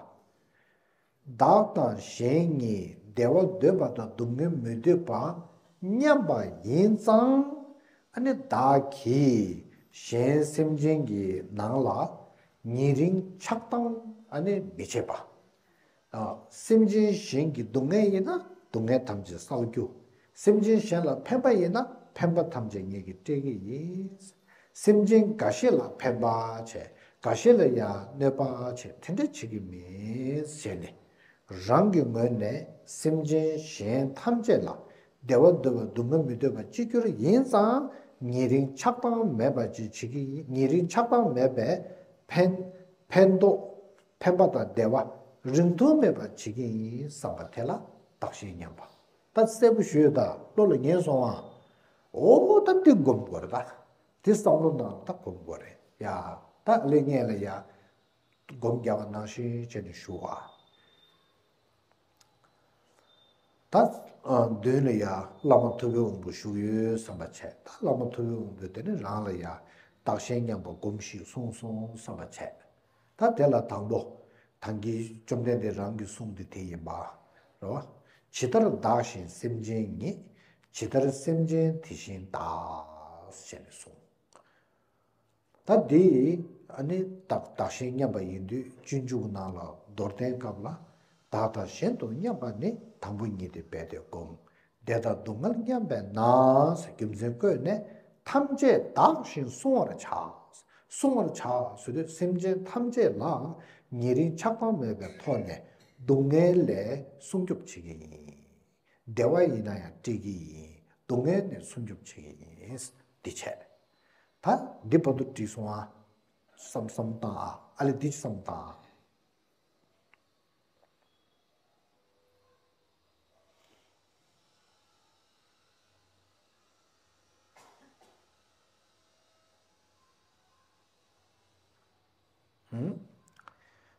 བདག་དང་གཞན་གཉིས་བདེ་བ་འདོད་པ་དང་སྡུག་བསྔལ་མི་འདོད་པ་མཉམ་པ་ཡིན་ཙང་། ཨ་ནི་བདག་གིས་གཞན་སེམས་ཅན་གྱི་ནང་ལ་ཉེ་རིང་ཆགས་སྡང་ཨ་ནི་མི་བྱེད་པ། ཨ། སེམས་ཅན་གཞན་གྱི་སྡུག་བསྔལ་ཡིན་ན་སྡུག་བསྔལ་ཐམས་ཅད་བསལ་རྒྱུ། སེམས་ཅན་གཞན་ལ་ཕན་པ་ཡིན་ན་ཕན་པ་ཐམས་ཅད་ངེད་ཀྱིས་སྤྲད་ཀྱི་ཡིན། སེམས་ཅན་འགའ་ཤས་ལ་ཕན་པ་བྱས། འགའ་ཤས་ལ་ཡང་གནོད་པ་བྱས། དེ་འདྲ་བྱེད་ཀྱི་མིན་ཟེར་ནས། རང་གི་ངོས་ནས་སེམས་ཅན་གཞན་ཐམས་ཅད་ལ་བདེ་བ་འདོད་པ་སྡུག་བསྔལ་མི་འདོད་པ་གཅིག་གྱུར་ཡིན་ཙང་། ཉེ་རིང་ཆགས་སྡང་མེད་པ་ཅིག་བྱེད་ཀྱི་ཡིན། ཉེ་རིང་ཆགས་སྡང་མེད་པའི་ཕན་ཕན་ཐོགས་ཕན་པ་དང་བདེ་བ་རིང་ཐུང་མེད་པ་བྱེད་ཀྱི་ཡིན་བསམ་པ་དེ་ལ་བདག་གཞན་མཉམ་པ། ད་གསལ་པོ་ཞུས་ད། བློ་ལ་ངེས་སོང་ཨ། འོ་ད་འདི་སྒོམ་དགོས་རེད་ད། འདི་བསམ་བློ་ནང་ད་སྒོམ་དགོས་རེད་ཡ། ད་ལས་ངན་ལ་ཡ། སྒོམ་རྒྱག་པ་ནང་བཞིན་བྱས་ནས་ཞུ་བ། ད་མདུན་ལ་ཡ་བླ་མ་ཐུབ་པའི་དབང་པོ་བཞུགས་ཡོད་བསམ་པ་བྱས། ད་བླ་མ་ཐུབ་པའི་དབང་པོས་དེ་ནི་རང་ལ་ཡ་བདག་གཞན་མཉམ་པ་སྒོམས་ཤིག་གསུངས་སོང་བསམ་པ་བྱས། ད་དེ་ལ་དང་པོ་ད་གིན་བཅོམ་ལྡན་འདས་རང་གི་གསུང་དེ་དེ་ཡིན་པ་རེད་བ། ཇི་ལྟར་བདག་གཞན་སེམས་ཅན་ཉིད། ཇི་ལྟར་སེམས་ཅན་དེ་བཞིན་བདག་ཞེས་ནས་གསུངས། ད་འདི་ཨ་ནི་བདག་བདག་གཞན་མཉམ་པ་ཡིན་དུས་སྤྱོད་འཇུག་ནང་ལ་མདོར་བསྟན་སྐབས་ལ་བདག་དང་གཞན་དུ་མཉམ་པ་ནི། དང་པོ་ཉིད་དེ་རྦད་དེ་བསྒོམ། བདེ་དང་སྡུག་བསྔལ་མཉམ་པས་ན་ཟེར་རྒྱུ་མཚན་བཀོད་ནས། ཐམས་ཅད་བདག་བཞིན་བསྲུང་བར་བྱ། བསྲུང་བར་བྱ་ཟེར་དུས་སེམས་ཅན་ཐམས་ཅད་ལ་ཉེ་རིང་ཆགས་སྡང་མེད་པའི་ཐོག་ནས་སྡུག་བསྔལ་ལས་སྲུང་སྐྱོབ་བྱེད་ཀྱི་ཡིན། བདེ་བ་ཡིན་ན་ཡང་སྤྲད་ཀྱི་ཡིན། སྡུག་བསྔལ་ནས་སྲུང་སྐྱོབ་བྱེད་ཀྱི་ཡིན། འདི་བྱས། ད་འདི་བར་དུ་འགྲིག་སོང་ཨ། བསམ་བསམ་བཏང་ཨ། ཨ་ལས་འདི་བསམ་བཏང་ཨ། ཧུམ།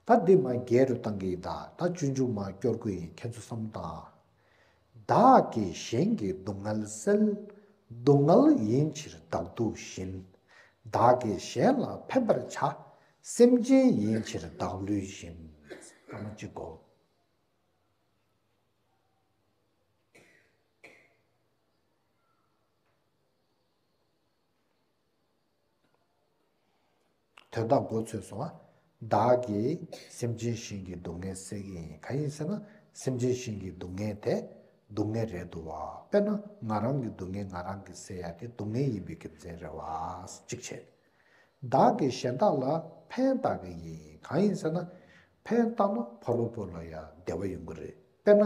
ད་འདི་མ་རྒྱས་རུ་བཏང་གི་ཡིན་ད། ད་སྤྱོད་འཇུག་མ་སྐྱོར་དགོས་ཡིན། ཁྱེད་ཚོ་བསམ་བཏང་། བདག་གིས་གཞན་གྱི་སྡུག་བསྔལ་སེལ། སྡུག་བསྔལ་ཡིན་ཕྱིར་བདག་སྡུག་བཞིན། བདག་གིས་གཞན་ལ་ཕན་པར་བྱ། སེམས་ཅན་ཡིན་ཕྱིར་བདག་བསླུས་བཞིན། ཨ་མ་གཅིག་གོ། དོན་དག་མགོ་ཚོས་སོང་ང་། བདག་གིས་སེམས་ཅན་གཞན་གྱི་སྡུག་བསྔལ་སེལ་གྱི་ཡིན། གང་ཡིན་ཟེར་ན་སེམས་ཅན་གཞན་གྱི་སྡུག་བསྔལ་དེ་སྡུག་བསྔལ་རེད་འདུག་བ། དཔེར་ན་ང་རང་གི་སྡུག་བསྔལ་ང་རང་གིས་སེལ་ཡ་དེ་སྡུག་བསྔལ་ཡིན་པའི་རྒྱུ་མཚན་རེད་བ། གཅིག་བྱས། བདག་གིས་གཞན་དག་ལ་ཕན་བཏགས་ཀྱི་ཡིན། གང་ཡིན་ཟེར་ན་ཕན་བཏགས་ན་ཕ་རོལ་པོ་ལ་ཡང་བདེ་བ་ཡོང་གི་རེད། དཔེར་ན་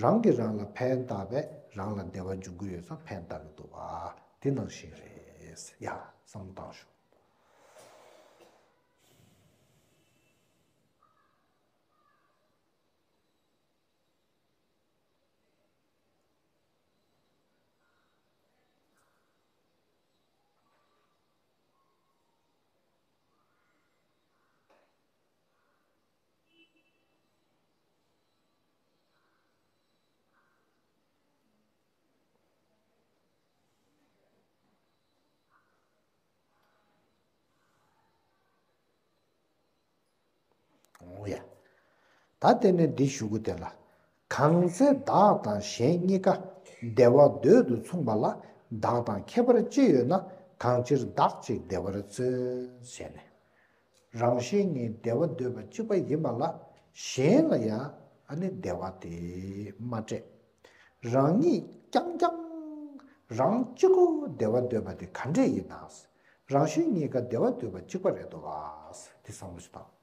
རང་གིས་རང་ལ་ཕན་བཏགས་པས་རང་ལ་བདེ་བ་འབྱུང་གི་ཡོད་ཙང་ཕན་བཏགས་ཀྱི་འདུག་བ། དེ་ནང་བཞིན་རེད། ཡ། བསམ་བློ་བཏང་ཤོག། འོ་ཡ། ད་དེ་ནས་འདི་ཞུ་གི་དེ་ལ། གང་ཚེ་བདག་དང་གཞན་གཉིས་ཀ་བདེ་བ་འདོད་དུ་མཚུངས་པ་ལ་བདག་དང་ཁྱད་པར་ཅི་ཡོད་ན། གང་ཕྱིར་བདག་གཅིག་བདེ་བར་བརྩོན། ཞེས་ནས། རང་གཞན་གཉིས་བདེ་བ་འདོད་པ་གཅིག་པ་ཡིན་པ་ལ་གཞན་ལ་ཡང་ཨ་ནི་བདེ་བ་དེ་མ་སྤྲད། རང་ཉིད་རྐྱང་རྐྱང་རང་གཅིག་པུ་བདེ་བ་འདོད་པ་དེ་ག་འདྲས་ཡིན་ནམ། རང་གཞན་གཉིས་ཀ་བདེ་བ་འདོད་པ་གཅིག་པ་རེད་འདུག་བ། དེ་བསམ་བློ་ཞིག་བཏང་།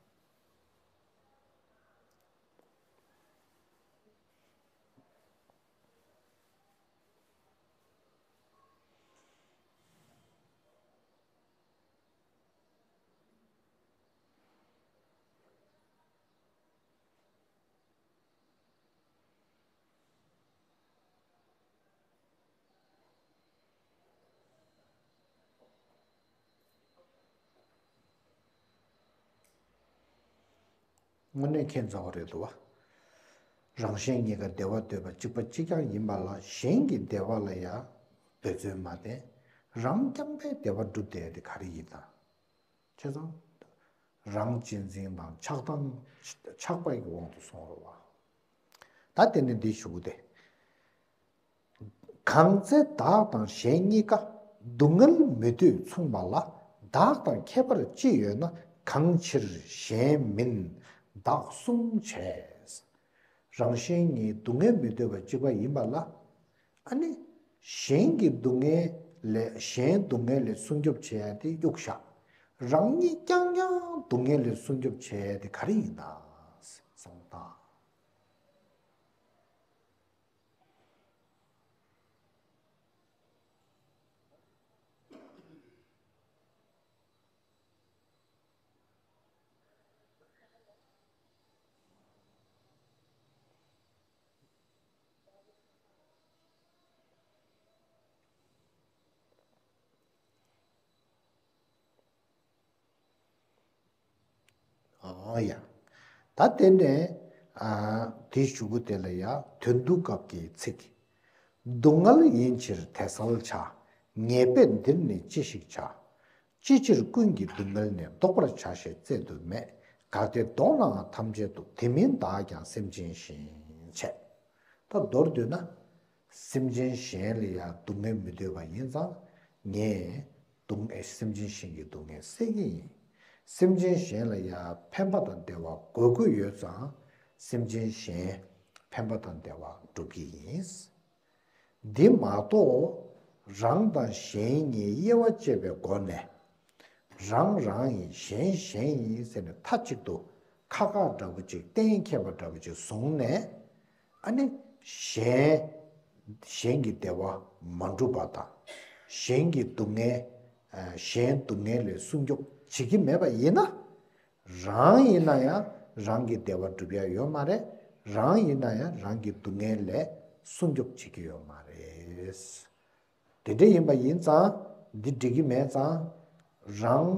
དངོས་གནས་ཁྱད་མཚར་བ་རེད་འདུག་བ། རང་གཞན་གཉིས་ཀ་བདེ་བ་འདོད་པ་གཅིག་པ་གཅིག་རྐྱང་ཡིན་པ་ལ་གཞན་གྱི་བདེ་བ་ལ་ཡང་འབད་བརྩོན་མ་བསྟེན། རང་རྐྱང་པས་བདེ་བ་སྒྲུབ་བསྡད་ཡ་དེ་ག་རེ་ཡིན་ན། བྱས་ཙང་། རང་གཅེས་འཛིན་དང་ཆགས་སྡང་ཆགས་པ་ཡི་དབང་དུ་སོང་རོགས་བ། ད་དེ་ནས་འདི་ཞུ་གི་དེ། གང་ཚེ་བདག་དང་གཞན་གཉིས་ཀ་སྡུག་བསྔལ་མི་འདོད་མཚུངས་པ་ལ། བདག་དང་ཁྱད་པར་ཅི་ཡོད་ན། གང་ཕྱིར་གཞན་མིན་བདག་བསྲུང་བྱས། རང་གཞན་གཉིས་སྡུག་བསྔལ་མི་འདོད་པ་གཅིག་པ་ཡིན་པ་ལ། ཨ་ནི། གཞན་གྱི་སྡུག་བསྔལ་ལས་གཞན་སྡུག་བསྔལ་ལས་སྲུང་སྐྱོབ་བྱེད་ཡ་དེ་གཡུག་བཞག་རང་ཉིད་རྐྱང་རྐྱང་སྡུག་བསྔལ་ལས་སྲུང་སྐྱོབ་བྱེད་ཡ་དེ་ག་རེ་ཡིན་ན། བསམ་བློ་བཏང་། ཨང་ཡ། ད་དེ་ནས་ཨ་དེའི་གཞུག་གུ་དེ་ལ་ཡ་དོན་བསྡུ་སྐབས་ཀྱི་ཚིག་སྡུག་བསྔལ་ཡིན་ཕྱིར་དེ་བསལ་བྱ། ཉེས་པས་འདིར་ནི་ཅི་ཞིག་བྱ། ཅི་ཕྱིར་ཀུན་གྱི་སྡུག་བསྔལ་ནི། བཟློག་པར་བྱ་ཞེས་བཙལ་དུ་མེད། གལ་ཏེ་བཟློག་ནའང་ཐམས་ཅད་དུ། དེ་མིན་བདག་ཀྱང་སེམས་ཅན་གཞན་བྱས། ད་མདོར་བསྡུས་ན། སེམས་ཅན་གཞན་ལ་ཡང་སྡུག་བསྔལ་མི་འདོད་པ་ཡིན་ཙང་། ངས་སྡུག་བསྔལ་སེམས་ཅན་གཞན་གྱི་སྡུག་བསྔལ་སེལ་གྱི་ཡིན། སེམས་ཅན་གཞན་ལ་ཡང་ཕན་པ་དང་བདེ་བ་དགོས་ཀྱི་ཡོད་ཙང་། སེམས་ཅན་གཞན་ཕན་པ་དང་བདེ་བ་སྒྲུབ་ཀྱི་ཡིན། འདི་མ་གཏོགས། རང་དང་གཞན་གཉིས་དབྱེ་བ་བཅད་པའི་སྒོ་ནས། རང་རང་ཡིན་གཞན་གཞན་ཡིན་ཟེར་ནས་མཐའ་གཅིག་ཏུ་ཁ་ཁ་འདྲ་པོ་ཅིག་གཏན་འཁེལ་བ་འདྲ་པོ་ཅིག་བཟུང་ནས། ཨ་ནི་གཞན། གཞན་གྱི་བདེ་བ་མ་འགྲུབ་པ་དང་། གཞན་གྱི་སྡུག་བསྔལ། གཞན་སྡུག་བསྔལ་ལས་སྲུང་སྐྱོབ་བྱེད་ཀྱི་མེད་པ་ཡིན་ན། རང་ཡིན་ན་ཡང་རང་གི་བདེ་བ་སྒྲུབ་ཡ་ཡོད་མ་རེད། རང་ཡིན་ན་ཡང་རང་གི་སྡུག་བསྔལ་ལས་སྲུང་སྐྱོབ་བྱེད་ཀྱི་ཡོད་མ་རེད། དེ་འདྲ་ཡིན་པ་ཡིན་ཙང་འདི་འགྲིག་གི་མེད་ཙང་། རང་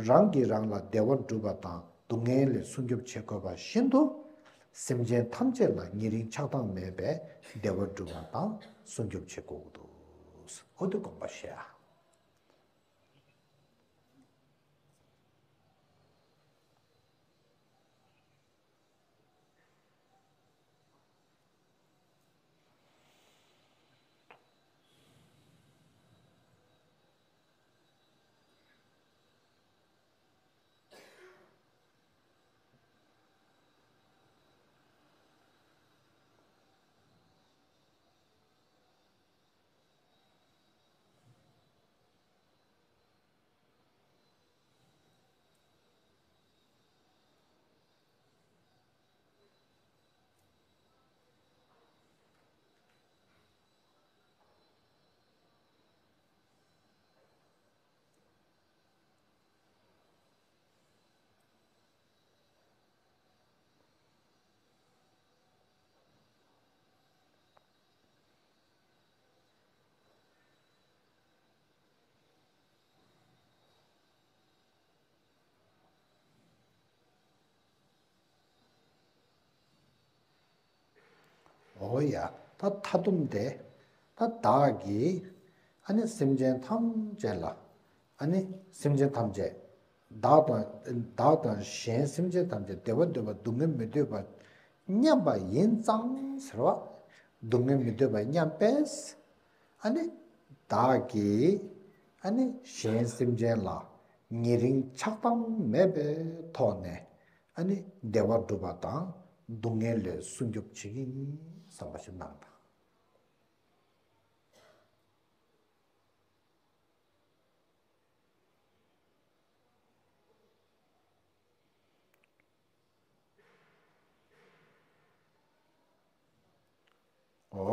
རང་གིས་རང་ལ་བདེ་བ་སྒྲུབ་པ་དང་སྡུག་བསྔལ་ལས་སྲུང་སྐྱོབ་བྱེད་དགོས་པ་བཞིན་དུ། སེམས་ཅན་ཐམས་ཅད་ལ་ཉེ་རིང་ཆགས་སྡང་མེད་པའི་བདེ་བ་སྒྲུབ་པ་དང་སྲུང་སྐྱོབ་བྱེད་དགོས་ཀྱི་འདུག་འོ་དེ་དགོངས་པ་བཞེས་ཨ། འོ་ཡ། ད་མཐའ་སྡོམ་དེ། ད་བདག་གིས་ཨ་ནི་སེམས་ཅན་ཐམས་ཅད་ལ། ཨ་ནི་སེམས་ཅན་ཐམས་ཅད། བདག་དང་བདག་དང་གཞན་སེམས་ཅན་ཐམས་ཅད་བདེ་བ་འདོད་པ་སྡུག་བསྔལ་མི་འདོད་པ་མཉམ་པ་ཡིན་ཙང་ཟེར་བ། སྡུག་བསྔལ་མི་འདོད་པ་མཉམ་པས། ཨ་ནི་བདག་གིས་ཨ་ནི་གཞན་སེམས་ཅན་ལ་ཉེ་རིང་ཆགས་སྡང་མེད་པའི་ཐོག་ནས་ཨ་ནི་བདེ་བ་སྒྲུབ་པ་དང་སྡུག་བསྔལ་ལས་སྲུང་སྐྱོབ་བྱེད་ཀྱི་ཡིན་བསམ་པ་ཞིག་གནང་དང་།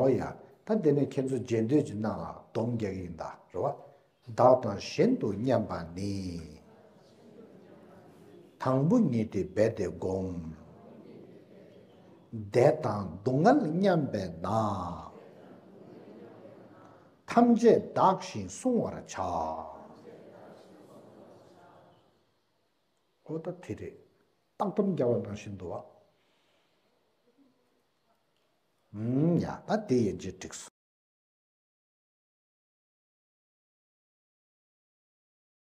ཨོ་ཡ། ད་དེ་ནས་ཁྱེད་ཚོ་རྗེས་ཟློས་ཀྱི་ནང་ལ་སྡོམ་རྒྱག་གི་ཡིན་ད། རེད་བ། བདག་དང་གཞན་དུ་མཉམ་པ་ནི། དང་པོ་ཉིད་དེ་རྦད་དེ་བསྒོམ། བདེ་དང་སྡུག་བསྔལ་མཉམ་པས་ན། ཐམས་ཅད་བདག་བཞིན་བསྲུང་བར་བྱ། ཨོ་ད་དེ་རེད། བཏགས་སྡོམ་རྒྱག་པ་ནང་བཞིན་འདུག་བ། ཨུམ། ཡ། ད་དེ་ཡན་ཆད་འགྲིག་སོང་།